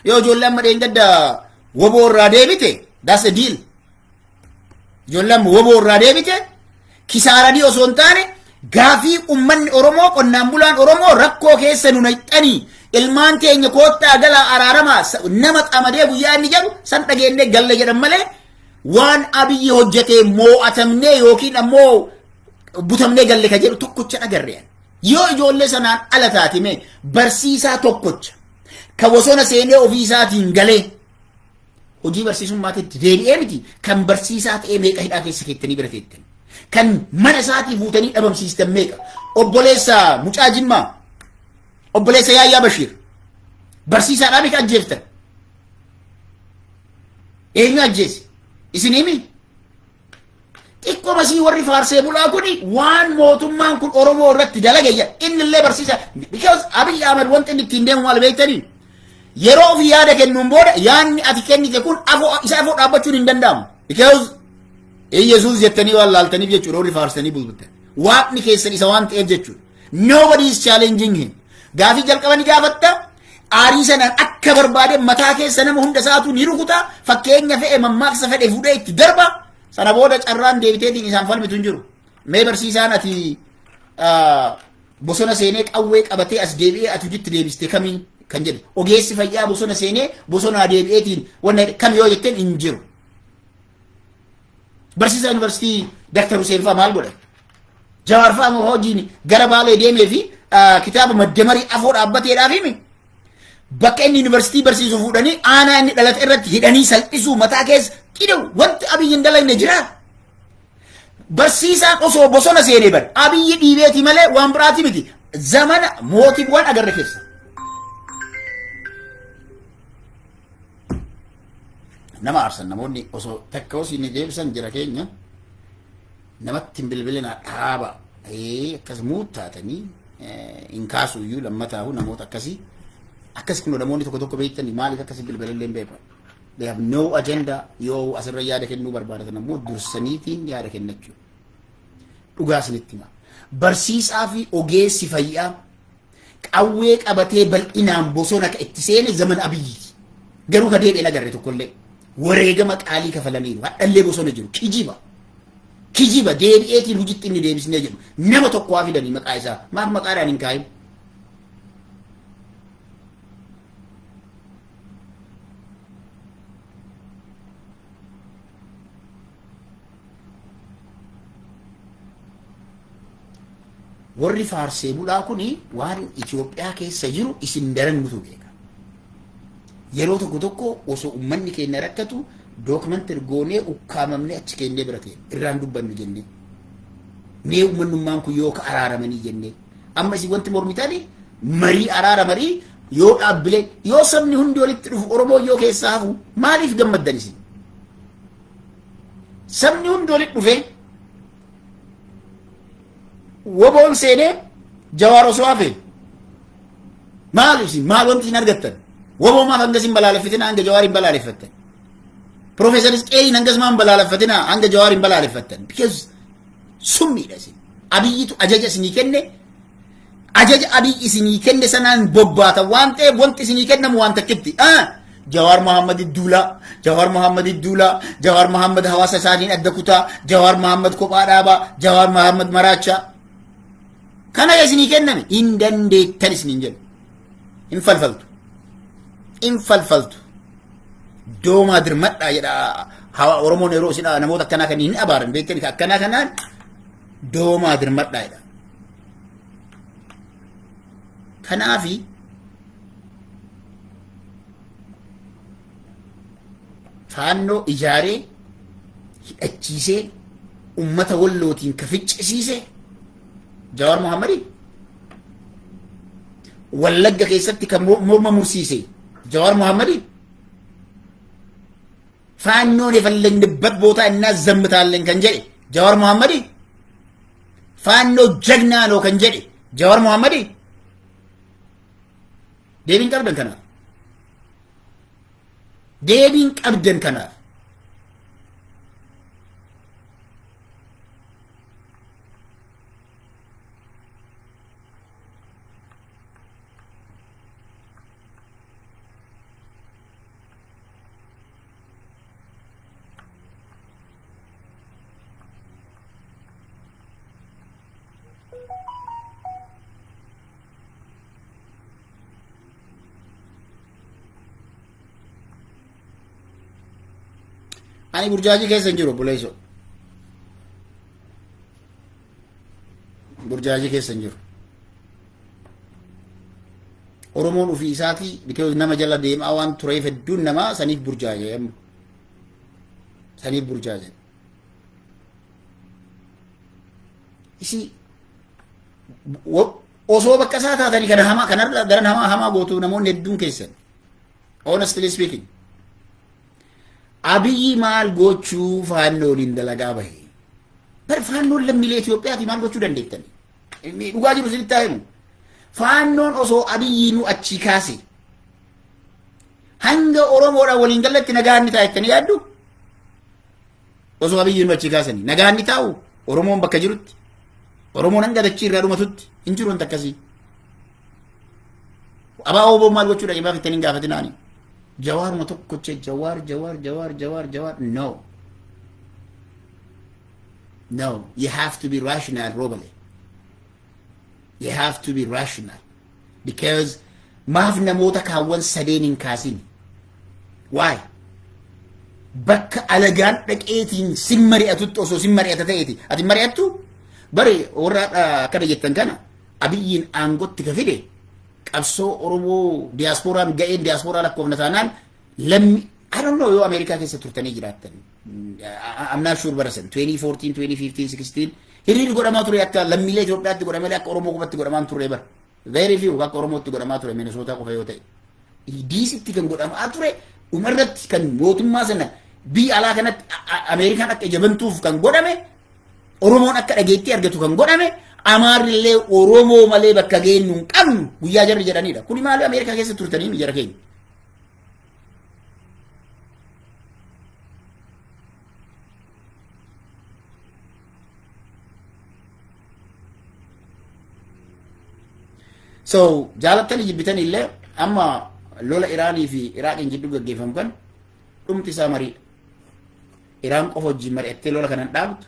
Speaker 1: Yoo ijoollee amma dheengadda woboo irraa deebite, that's a deal. Ijoollee amma woboo irraa deebite kisaaradii osoo hin taane gaafii uummanni Oromoo qonnaan bulaan Oromoo rakkoo keessa nu naqxanii ilmaan keenya koottaa galaa araaramaa nama qamadee guyyaa inni jedhu san dhageennee galle jedhan malee waan Abiyyi hojjetee moo'atamnee yookiin ammoo butamnee galle ka jedhu tokkocha agarreen. Yoo ijoollee sanaan ala taatime barsiisaa tokkocha ka bosona seenee ofii isaatiin galee hojii barsiisummaatti deebi'ee miti kan barsiisaa ta'ee meeqa hidhaa keessa keettanii bira teettan. Kan mana isaatii fuutanii dhabamsiistan meeqa. Obboleessa Mucaa Jimmaa, obboleessa Yaayyaa Bashiir barsiisaadhaa meeqa ajjeeftan? Eenyu ajjeese? Isin himi? Xiqqoo masii warri faarsee bulaa kuni waan mootummaan kun Oromoo irratti dalage jedha. Inni illee barsiisa. Because Abiy Ahmed wanti inni ittiin deemu maal beektanii? Yeroo ofii yaada kennuun booda yaadni ati kennite kun isa afoo dhaabbachuun hin danda'amu. Because Yesuus jettanii waan laaltaniif jechuudha warri faarsanii bulbultan. Waaqni keessan isa waan ta'eef jechuudha. Nobody is challenging him. Gaafii jalqaba ni gaafatta. Aarii sanaan akka barbaade mataa keessa nama hunda isaatu ni rukuta. Fakkeenya fe'e mammaaksa fedhe fuudhee itti darba. Sana booda carraan deebiteetiin isaan falmitu hin jiru. Mee barsiisaan ati bosona seenee qawwee qabatee as deebi'ee ati hojiitti deebiste kamiin kan jedhe. Ogeessi fayyaa bosona seenee bosonaa deebi'eetiin wanna kam yoo jetteen hin jiru. Barsiisaa yuunivarsiitii Dr. Hussein fa'aa maal godhan? Jawaar fa'aa hojiin gara Baalee deemee fi kitaaba madda marii afoo dhaabbateedhaaf himi. Bakka inni yuunivarsiitii barsiisu fuudhanii aanaa inni dhalate irratti hidhanii salphisuu mataa keessa qidhu wanti Abiyyi hin dalagne jira. Barsiisaan osoo bosona seenee bar Abiyyi dhiibeeti malee waan biraati miti. Zamana mootiiwwan agarre keessa. Nama aarsan namoonni osoo takka osoo inni deebisan jira keenya namatti hin bilbilinaa dhaaba akkas muuttaatanii hin kaasu iyyuu lammataahu namoota akkasii akkas kun namoonni tokko tokko beektanii maaliif akkasii bilbilallee hin beekan. They have no agenda yoo asirra yaada kennuu barbaadatan ammoo dursaniitiin yaada kennachuu. Dhugaa isinitti hima. Barsiisaa fi ogeessi fayyaa qawwee qabatee bal'inaan bosona ka itti seene zaman Abiyyiiti. Garuu ka deebi'een agarre tokkollee. Wareegama qaalii kafalaniiru. Hadhallee bosona jiru. Kijiba. Kijiba deebi'eetiin hojiitti inni deebisnee jedhu. Nama tokko haa fidanii maqaa isaa. Maaf maqaadhaan hin kaayin? Warri faarsee bulaa kuni waan Itoophiyaa keessa jiru isin daran nutu beeka. Yeroo tokko tokko osoo uummanni keenya rakkatu dookumentii goonee ukkaamamnee achi kennee bira ta'e irraan dubbannu jennee. Mee uummanummaan kun yoo ka araaramanii jennee. Amma isin wanti mormitanii marii araara marii yoo dhaabbilee yoo sabni hundi walitti dhufu Oromoo yoo keessaa hafu maaliif gammaddan isin? Sabni hundi walitti dhufee woboon seenee Jawaar osoo hafe maal isin maal wanti isin argattan? Woboo maaf hangas hin balaaleffatina hanga Jawaar hin balaaleffattan? Profeesar Isqeeliin hangas maan balaaleffatina hanga Jawaar hin balaaleffattan? Because summiidha isin. Abiyyitu ajaja isinii kenne ajaja Abiyyi isinii kenne sanaan bobbaata waan ta'eef wanti isinii kennamu waan takkitti. Jawaar Mohammad Duulaa, Jawaar Mohammad Duulaa, Jawaar Mohammad hawaasa isaatiin adda kutaa, Jawaar Mohammad kophaa dhaabaa, Jawaar Mohammad maraachaa. Kana isinii kenname hin dandeettan isiniin jedhu. Hin falfaltu. Hin falfaltu. Doomaa dirmadhaa jedha hawa Oromoon yeroo isin namoota akkanaa kan hin abaaran beektanii akkanaa kanaan doomaa dirmadhaa jedha. Kanaafi faannoo ijaaree hidhachiisee uummata wallootiin ka ficcisiise Jawaar Mohammadi Wallagga keessatti kan morma mursiise Jawaar Mohammadi faannoon የፈለግንበት ቦታ እናዘምታለን kan jedhe Jawaar Mohammadi faannoo jagnaa ነው kan jedhe Jawaar Mohammadi deebiin qabdan kanaaf. Deebiin qabdan kanaaf. Ani burjaajii keessa hin jiru obboleessoo. Burjaajii keessa hin jiru. Oromoon ofii isaatii because nama jala deemaa waan tureef hedduun namaa saniif burjaaje amma. Saniif burjaaje. Isi osoo bakka isaa taatanii kana hamaa kanarra daran hamaa hamaa gootu namoonni hedduun keessan. Honestly speaking. Abiyyi maal gochuu faannoo waliin dalagaa bahe? Bar faannoon lammiilee Itoophiyaati maal gochuu dandeettan? Dhugaa jiru isinitti haa himu. Faannoon osoo Abiyyi nu achii kaase hanga Oromoodhaan waliin galatti nagaan ni ta'a jettanii yaaddu? Osoo Abiyyi nu achii kaasanii nagaan ni taa'u Oromoon bakka jirutti Oromoon hanga dachii irraa dhumatutti hin jiru wanta akkasii. Abaa Oboo maal gochuu dhaqee baaf ittanii hin gaafatinaani? Jawaar ma tokkoche Jawaar Jawaar Jawaar Jawaar Jawaar no. No, you have to be rational, Robale. You have to be rational. Because maaf namoota kaawwan sadeen hin kaasin. Why? Bakka alagaan dhaqeetiin sin mari'atutti osoo sin mari'ata ta'eeti. Ati mari'attu? Bari warra akkana jettan kana Abiyyiin aangootti ka fide qabsoo Oromoo diyaaspooraan ga'een diyaaspooraa lakkoofna taanaan lammi I don't know yoo Ameerikaa keessa turtanii jiraattan. I'm not sure bara san 2014, 2015, 16 hiriirri godhamaa ture akka lammiilee Itoophiyaatti godhamee akka Oromoo qofatti godhamaa turre bara. Very few akka Oromootti godhamaa ture Minnesota qofa yoo ta'e. Diisitti kan godhamaa ture dhumarratti kan mootummaa sana biyya alaa kanatti Ameerikaan akka jabantuuf kan godhame Oromoon akka dhageettii argatu kan godhame Amaarrillee Oromoo malee bakka geenyu hin qabnu guyyaa jarri jedhanidha. Kuni maali Ameerikaa keessa turtanii jara keenya. So jaalattanii jibbitanii illee amma lola Iraanii fi Iraaqiin jidduu gaggeeffamu kan dhumti isaa mariidha. Iraan qofa wajjin mari'attee lola kana hin dhaabdu.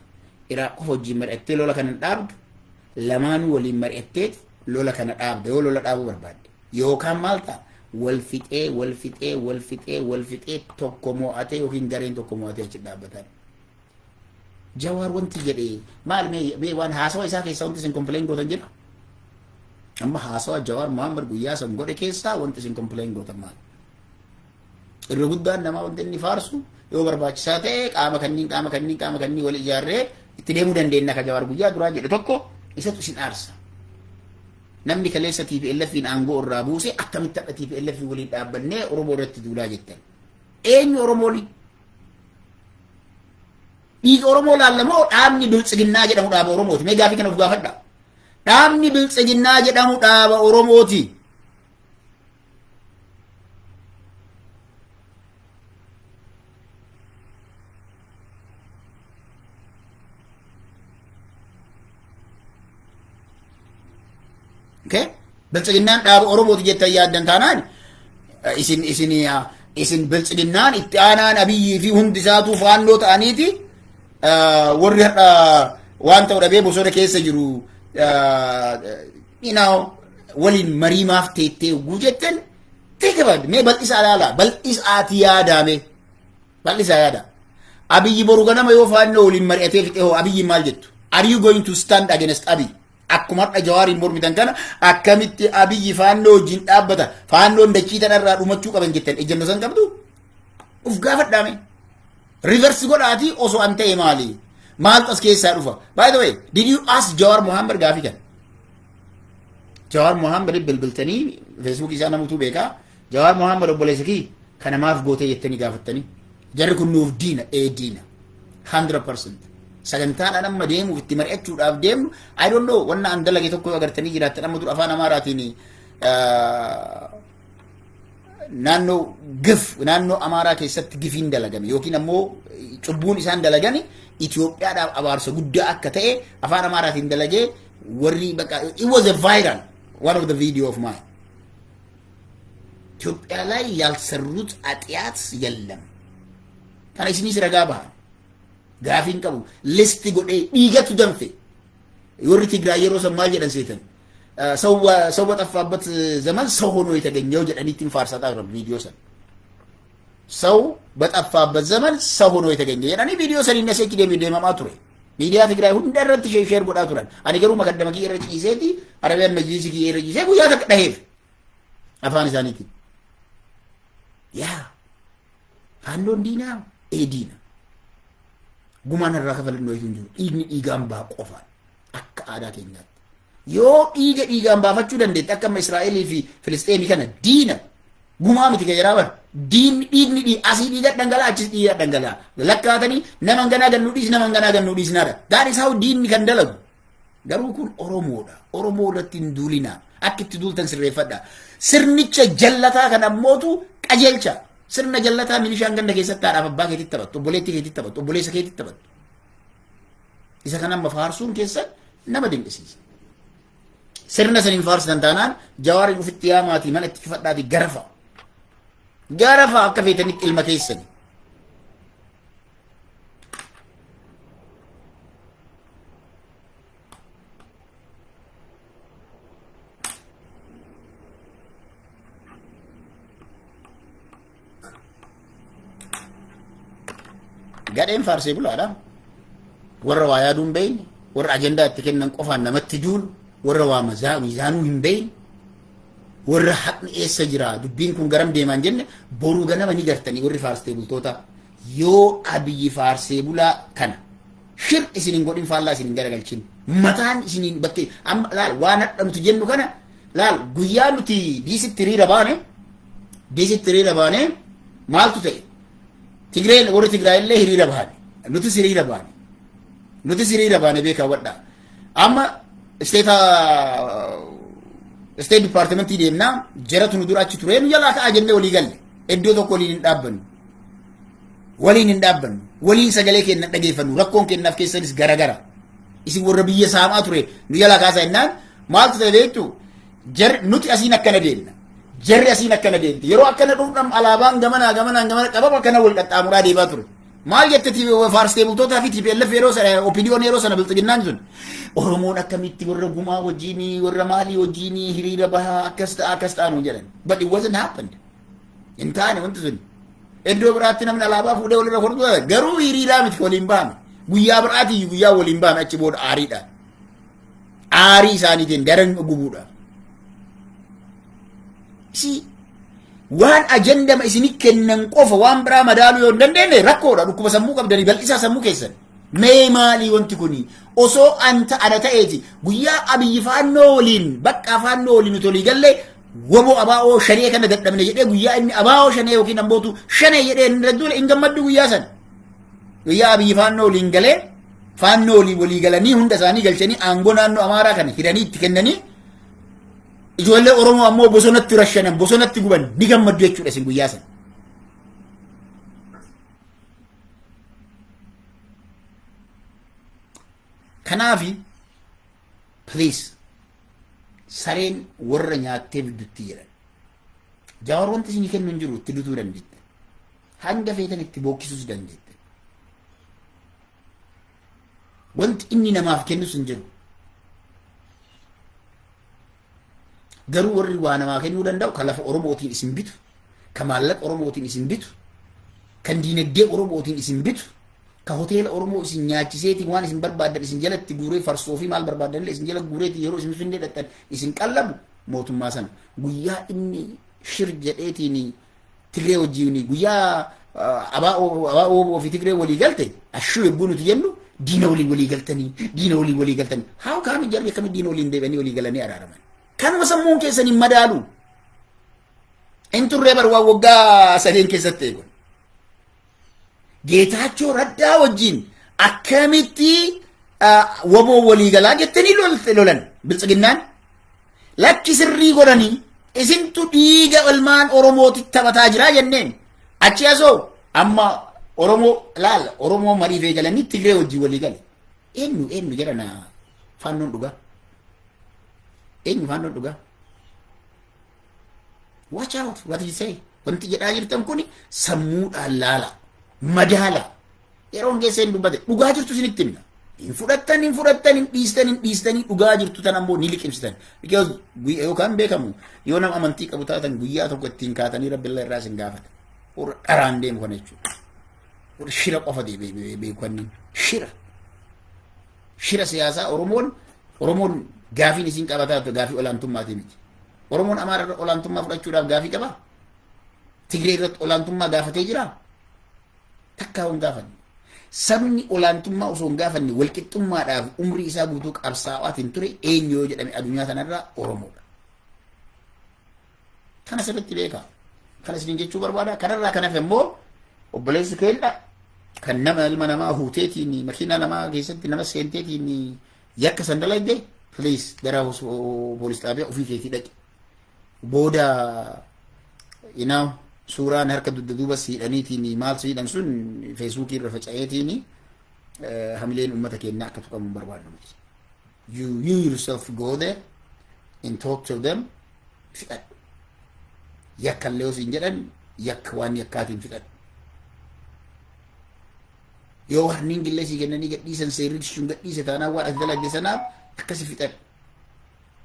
Speaker 1: Iraaq qofa wajjin mari'attee lola kana hin dhaabdu. Lamaanuu waliin mari'attee lola kana dhaabda yoo lola dhaabuu barbaadde. Yookaan maal ta'a? Wal fixee wal fixee wal fixee wal fixee tokko mo'atee yookiin gareen tokko mo'atee achi dhaabbatan. Jawaar wanti jedhee maal mee waan haasawa isaa keessaa wanti isin complain gootan jira? Amma haasawa Jawaar Mohaammed guyyaa san godhe keessaa wanti isin complain gootan maal? Irra guddaan namaa wanti inni faarsu yoo barbaachisaa ta'e qaama kanniin qaama kanniin qaama kanniin wal ijaarree itti deemuu dandeenya ka Jawaar guyyaa duraa jedhe tokko isatu isin aarsa. Namni kaleessa TPLF'n aangoo irraa buuse akkamitti akka TPLF waliin dhaabbannee Oromoo irratti duulaa jettan. Eenyu Oromooni? Dhiiga Oromoo laallamoo dhaabni Biltsiginnaa jedhamu dhaaba Oromooti. Mee gaafii kana of gaafadha. Dhaabni Biltsiginnaa jedhamu dhaaba Oromooti. Okay? Biltsiginnaan dhaaba Oromooti jettan yaaddan taanaan isin isin isin Biltsiginnaan itti aanaan Abiyyii fi hundi isaatu faannoo ta'aniiti warri har'a waan ta'u dhabee bosona keessa jiru waliin marii maaf teettee hogguu jettan think about it. Mee bal'isaa ilaala. Bal'isaati yaadaame. Bal'isaa yaada. Abiyyi boru ganama yoo faannoo waliin mari'atee fixe hoo Abiyyi maal jettu? Are you going to stand against Abiy? Akkuma har'a Jawaariin mormitan kana akkamitti Abiyyi faannoo wajjin dhaabbata? Faannoon dachii tanarraa dhumachuu qaban jettan ejjennoo san qabdu? Uf gaafadhaame. Reverse godhaatii osoo an ta'e maali? Maaltu as keessaa dhufa? By the way, did you ask Jawar Mohammed gaafii kana? Jawar Mohammed bilbiltanii Facebook isaa namutu beekaa. Jawar Mohammed obboleessa kii kana maaf gootee jettanii gaafattanii? Jarri kun nuuf diina, ee diina. 100%. Sagantaadhaan amma deemuuf itti mari'achuudhaaf deemnu I don't know wanna an dalage tokko yoo agartanii jiraattan amma dur afaan Amaaraatiin Naannoo gif naannoo Amaaraa keessatti gifiin dalagame yookiin ammoo cubbuun isaan dalagani Itoophiyaadhaaf abaarsa guddaa akka ta'e afaan Amaaraatiin dalagee warri bakka it was a viral one of the video of mine. ኢትዮጵያ ላይ ያልሰሩት ኃጢአት የለም። Kana isinis ragaa bahan gaafiin qabu listi godhee dhiigatu danfe. Warri Tigraay yeroo san maal jedhan seetan? ሰው በጠፋበት ዘመን ሰው ሆኖ የተገኘው jedhaniitiin faarsataa turan viidiyoo san. ሰው በጠፋበት ዘመን ሰው ሆኖ የተገኘ jedhanii viidiyoo saniin achi deemamaa ture. Miidiyaa Tigraay hunda irratti share godhaa turan. Ani garuu makaddama kiyya irra ciiseeti Arabiyaan majlisii kiyya irra ciisee guyyaa takka dhaheef afaan isaaniitiin. Yaa faannoon diinaa ee diina. Gumaan irraa kafalannoo hin jiru. Dhiigni dhiigaan baha qofaan akka aadaa keenyaatti. Yoo dhiiga dhiigaan baafachuu dandeette akka amma Israa'elii fi Filisxeemii kana diina gumaa miti kan jedhaa bara. Diinni dhiigni asii dhiiga dhangala'aa achis dhiiga dhangala'aa. Lakkaatanii nama hanganaa gannuu dhiis nama hanganaa gannuu dhiisnaadha. That is how diinni kan dalagu. Garuu kun Oromoodha. Oromoo irratti hin duulinaa. Akka itti duultan sirreeffadha. Sirnicha jallataa kan ammootu qajeelcha. Sirna jallataa milishaan ganda keessatti haadhaaf abbaa keetitti taphattu, obboleettii keetitti taphattu, obboleessa keetitti taphattu. Isa kan amma faarsuun keessan nama dinqisiisa. Sirna saniin faarsitan taanaan Jawaariin ofitti yaamaatii mana itti cufadhaatii garafa. Garafa akka feetanitti ilma keessani. Gadheen faarsee bulaadha. Warra waa yaaduu hin beekne, warra ajandaa itti kennan qofaan namatti duulu, warra waa miizaanuu hin beekne, warra haqni eessa jira dubbiin kun garam deemaan jenne boruu ganama ni gartanii warri faarsee bultoota yoo Abiyyi faarsee bulaa kana shir isin hin godhin faallaa isin hin garagalchin mataan isiniin bakkee amma laal waan hadha nuti jennu kana laal guyyaa nuti diisitti hiriira baane maaltu ta'e? Tigreen warri Tigraay illee hiriira baane nutis hiriira baane beekaa wadhaa amma state departmentii deemnaa jaratu nu dura achi turee nu jalaa ka'aa jennee walii galle iddoo tokko waliin hin dhaabbannu waliin sagalee keenya dhageeffannu rakkoon kennaaf keessanis garagara isin warra biyya saamaa ture nu jalaa kaasaa jennaan maaltu ta'e beektu nuti asiin akkana deemna jarri asiin akkana deemti yeroo akkana dhufuudhaan alaabaan gamanaa gamanaan gamana qabama akkana wal qaxxaamuraa deemaa ture. Maal jette faarsee bultootaa fi TPLF yeroo sana OPDO'n yeroo sana bilxiginnaan sun Oromoon akkamitti warra gumaa wajjinii warra maalii wajjinii hiriira bahaa akkas ta'a nuun jedhan. But it wasn't happened. Hin taane wanti sun. Iddoo biraatti namni alaabaa fuudhee walirra kortu garuu hiriiraa miti waliin bahame. Guyyaa biraati guyyaa waliin bahame achi booda aariidhaan. Aarii isaaniitiin daran gubuudha. Si waan ajandama isini kennan qofa waan biraa madaaluu yoo hin dandeenye rakkoodha. Dhukkuba sammuu qabdanii bal'isaa sammuu keessan. Mee maalii wanti kuni osoo anta ana ta'eeti guyyaa Abiyyi faannoo waliin bakka faannoo waliin nuti walii gallee waboo abaa'oo shanee kana dadhabne jedhee guyyaa inni abaa'oo shanee yookiin ammootu shanee jedhee inni dadduule hin gammaddu guyyaa sana. Guyyaa Abiyyi faannoo waliin galee faannoo waliin walii galanii hunda isaanii galchanii aangoo naannoo Amaaraa kana hidhanii itti kennanii ijoollee Oromoo ammoo bosonatti rashanan bosonatti guban ni gammaddu jechuudha isin guyyaa sana. Kanaafi please sareen warra nyaattee dutti jedhan. Jawaar wanti isinii kennu hin jiru itti dutuu dandeette. Hanga feetan itti bookkisuus dandeette. Wanti inni namaaf kennus hin jiru. Garuu warri waa namaa kennuu danda'u kan lafa Oromootiin isin bitu, kan maallaqa Oromootiin isin bitu, kan diinagdee Oromootiin isin bitu, kan hoteela Oromoo isin nyaachiseetiin waan isin barbaaddan isin jalatti guuree farsoo fi maal barbaaddan illee isin jala guureetiin yeroo isin finnee dhaqxan isin qallabu mootummaa sana. Guyyaa inni shir jedheetiin Tigree wajjin guyyaa abaa'oo fi Tigree walii galte ashuu yogguu nuti jennu diina waliin walii galtanii diina waliin walii galtanii haa kaami jarri akkamitti diina waliin deebi'anii walii galanii araaraman. Kanuma sammuun keessan hin madaalu. Hin turree bar waan waggaa sadeen keessatti eegun. Geetaachoo Raddaa wajjin akkamitti waboo walii galaa jettanii lolan biltsiginnaan lakki sirrii godhanii Isintu dhiiga ilmaan Oromootti taphataa jira jenneen. Achi asoo amma Oromoo laala Oromoo mariif eegalanii Tigree wajjin walii gale. Eenyu eenyu jedhana faannoon dhugaa. Eenyu faannoon dhugaa. Watch out what you say. Wanti jedhaa jirtan kun sammuudhaan laala. Madaala. Yeroon keessa hin dubbate dhugaa jirtu isinitti himna. Hin fudhattan hin fudhattan hin dhiistan hin dhiistanii dhugaa jirtu tan ammoo ni liqimsitan. Because yookaan beekamu yoo nama amantii qabu taatan guyyaa tokko ittiin kaatanii rabbi irraa isin gaafata. Warra dharaan deemu kana jechuudha. Warra shira qofa beekanni shira. Shira siyaasaa Oromoon gaafiin isin qabataa gaafii olaantummaatii miti. Oromoon Amaara irra olaantummaa fudhachuudhaaf gaafii qabaa? Tigree irratti olaantummaa gaafatee jiraa? Takkaa hin gaafanne. Sabni olaantummaa osoo hin gaafanne walqixxummaadhaaf umrii isaa guutuu qabsaa'aatiin ture eenyu yoo jedhame addunyaa kanarraa Oromoodha. Kana sirriitti beekaa. Kana isiniin jechuu barbaada. Kanarraa kan hafe immoo obboleessi keenya kan nama ilma namaa huuteetiin makiinaa namaa keessatti nama seenteetiin yakka san dalagde please gara poolis xaabiyaa ofii keetii dhaqi. Booda suuraan harka dugda duuba siidhaniitiin maal siidhan sun feesbuukii irra faca'eetiin hamileen uummata keenyaa akka tuqamu hin barbaadnu miti. You yourself go there and talk to them fixadhu. Yakka illee osoo hin jedhan yakka waan yakkaatiin fixadhu. Yoo warniin gillee sii kennanii gadhiisan seerri sun gadhiise taanaan waan ati dalagde sanaaf akkasi fixadhu.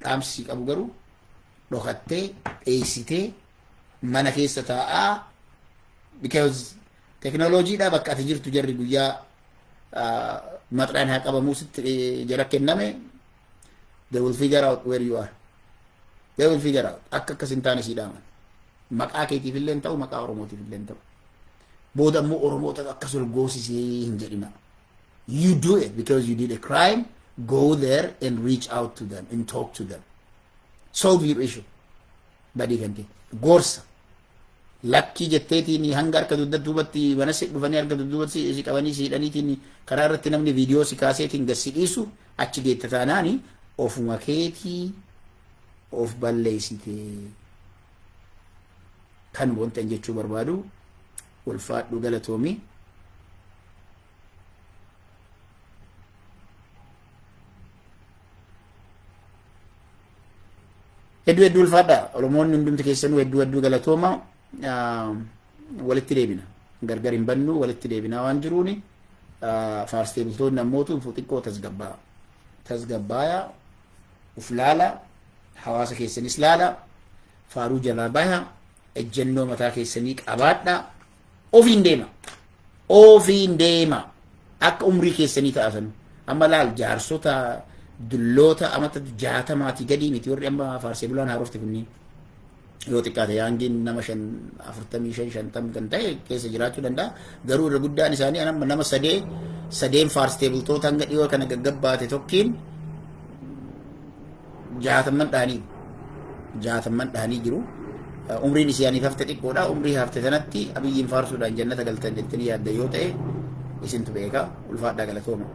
Speaker 1: Dhaamsi qabu garuu dhokattee dheessitee mana keessa taa'aa because teknooloojiidha bakka ati jirtu jarri guyyaa maxxaan haa qabamuu sitti jara kenname they will figure out where you are. They will figure out akka akkas hin taane sii dhaaman. Maqaa keetiif illee hin ta'u maqaa Oromootiif illee hin ta'u. Booda immoo Oromoota akkas ol goosisee hin jedhina. You do it because you did a crime. Go there and reach out to them and talk to them. Solve your issue. Badii kan ta'e. Gorsa. Lakkii jetteetiin hanga harka dugda duubatti mana si dhufanii harka dugda duubatti si qabanii si hidhaniitiin karaa irratti namni viidiyoo si kaaseetiin gad si dhiisu achi geetta taanaani ofuma keetii of balleessitee. Kan wanta jechuu barbaadu ulfaadhu galatoomii. Hedduu hedduu ulfaadha. Oromoonni hundumti keessanuu hedduu hedduu galatooma. Walitti deebina. Gargar hin bannu walitti deebinaa waan jiruuni. Faarsitee bultoonni ammootu xiqqoo tasgabbaa. Tasgabbaayaa uf laala. Hawaasa keessanis laala. Faaruu jalaa baha. Ejjennoo mataa keessanii qabaadha. Ofiin deema. Ofiin deema. Akka umrii keessanii ta'atan. Amma laal jaarsota dulloota amata 60 gadii miti warri amma faarsee bulaan haarofte kunniin. Yoo xiqqaate yaangiin nama 45 50 kan ta'e keessa jiraachuu danda'a. Garuu irra guddaan isaanii amma nama sadeen faarsitee bultoota hanga dhiyoo kana gaggabbaate tokkiin 60 dhahanii. 60 dhahanii jiru. Umriin isaanii hafte xiqqoodha. Umrii hafte sanatti Abiyyiin faarsuudhaan jannata galtan jettanii yaadda yoo ta'e isintu beeka. Ulfaadhaa galatooma.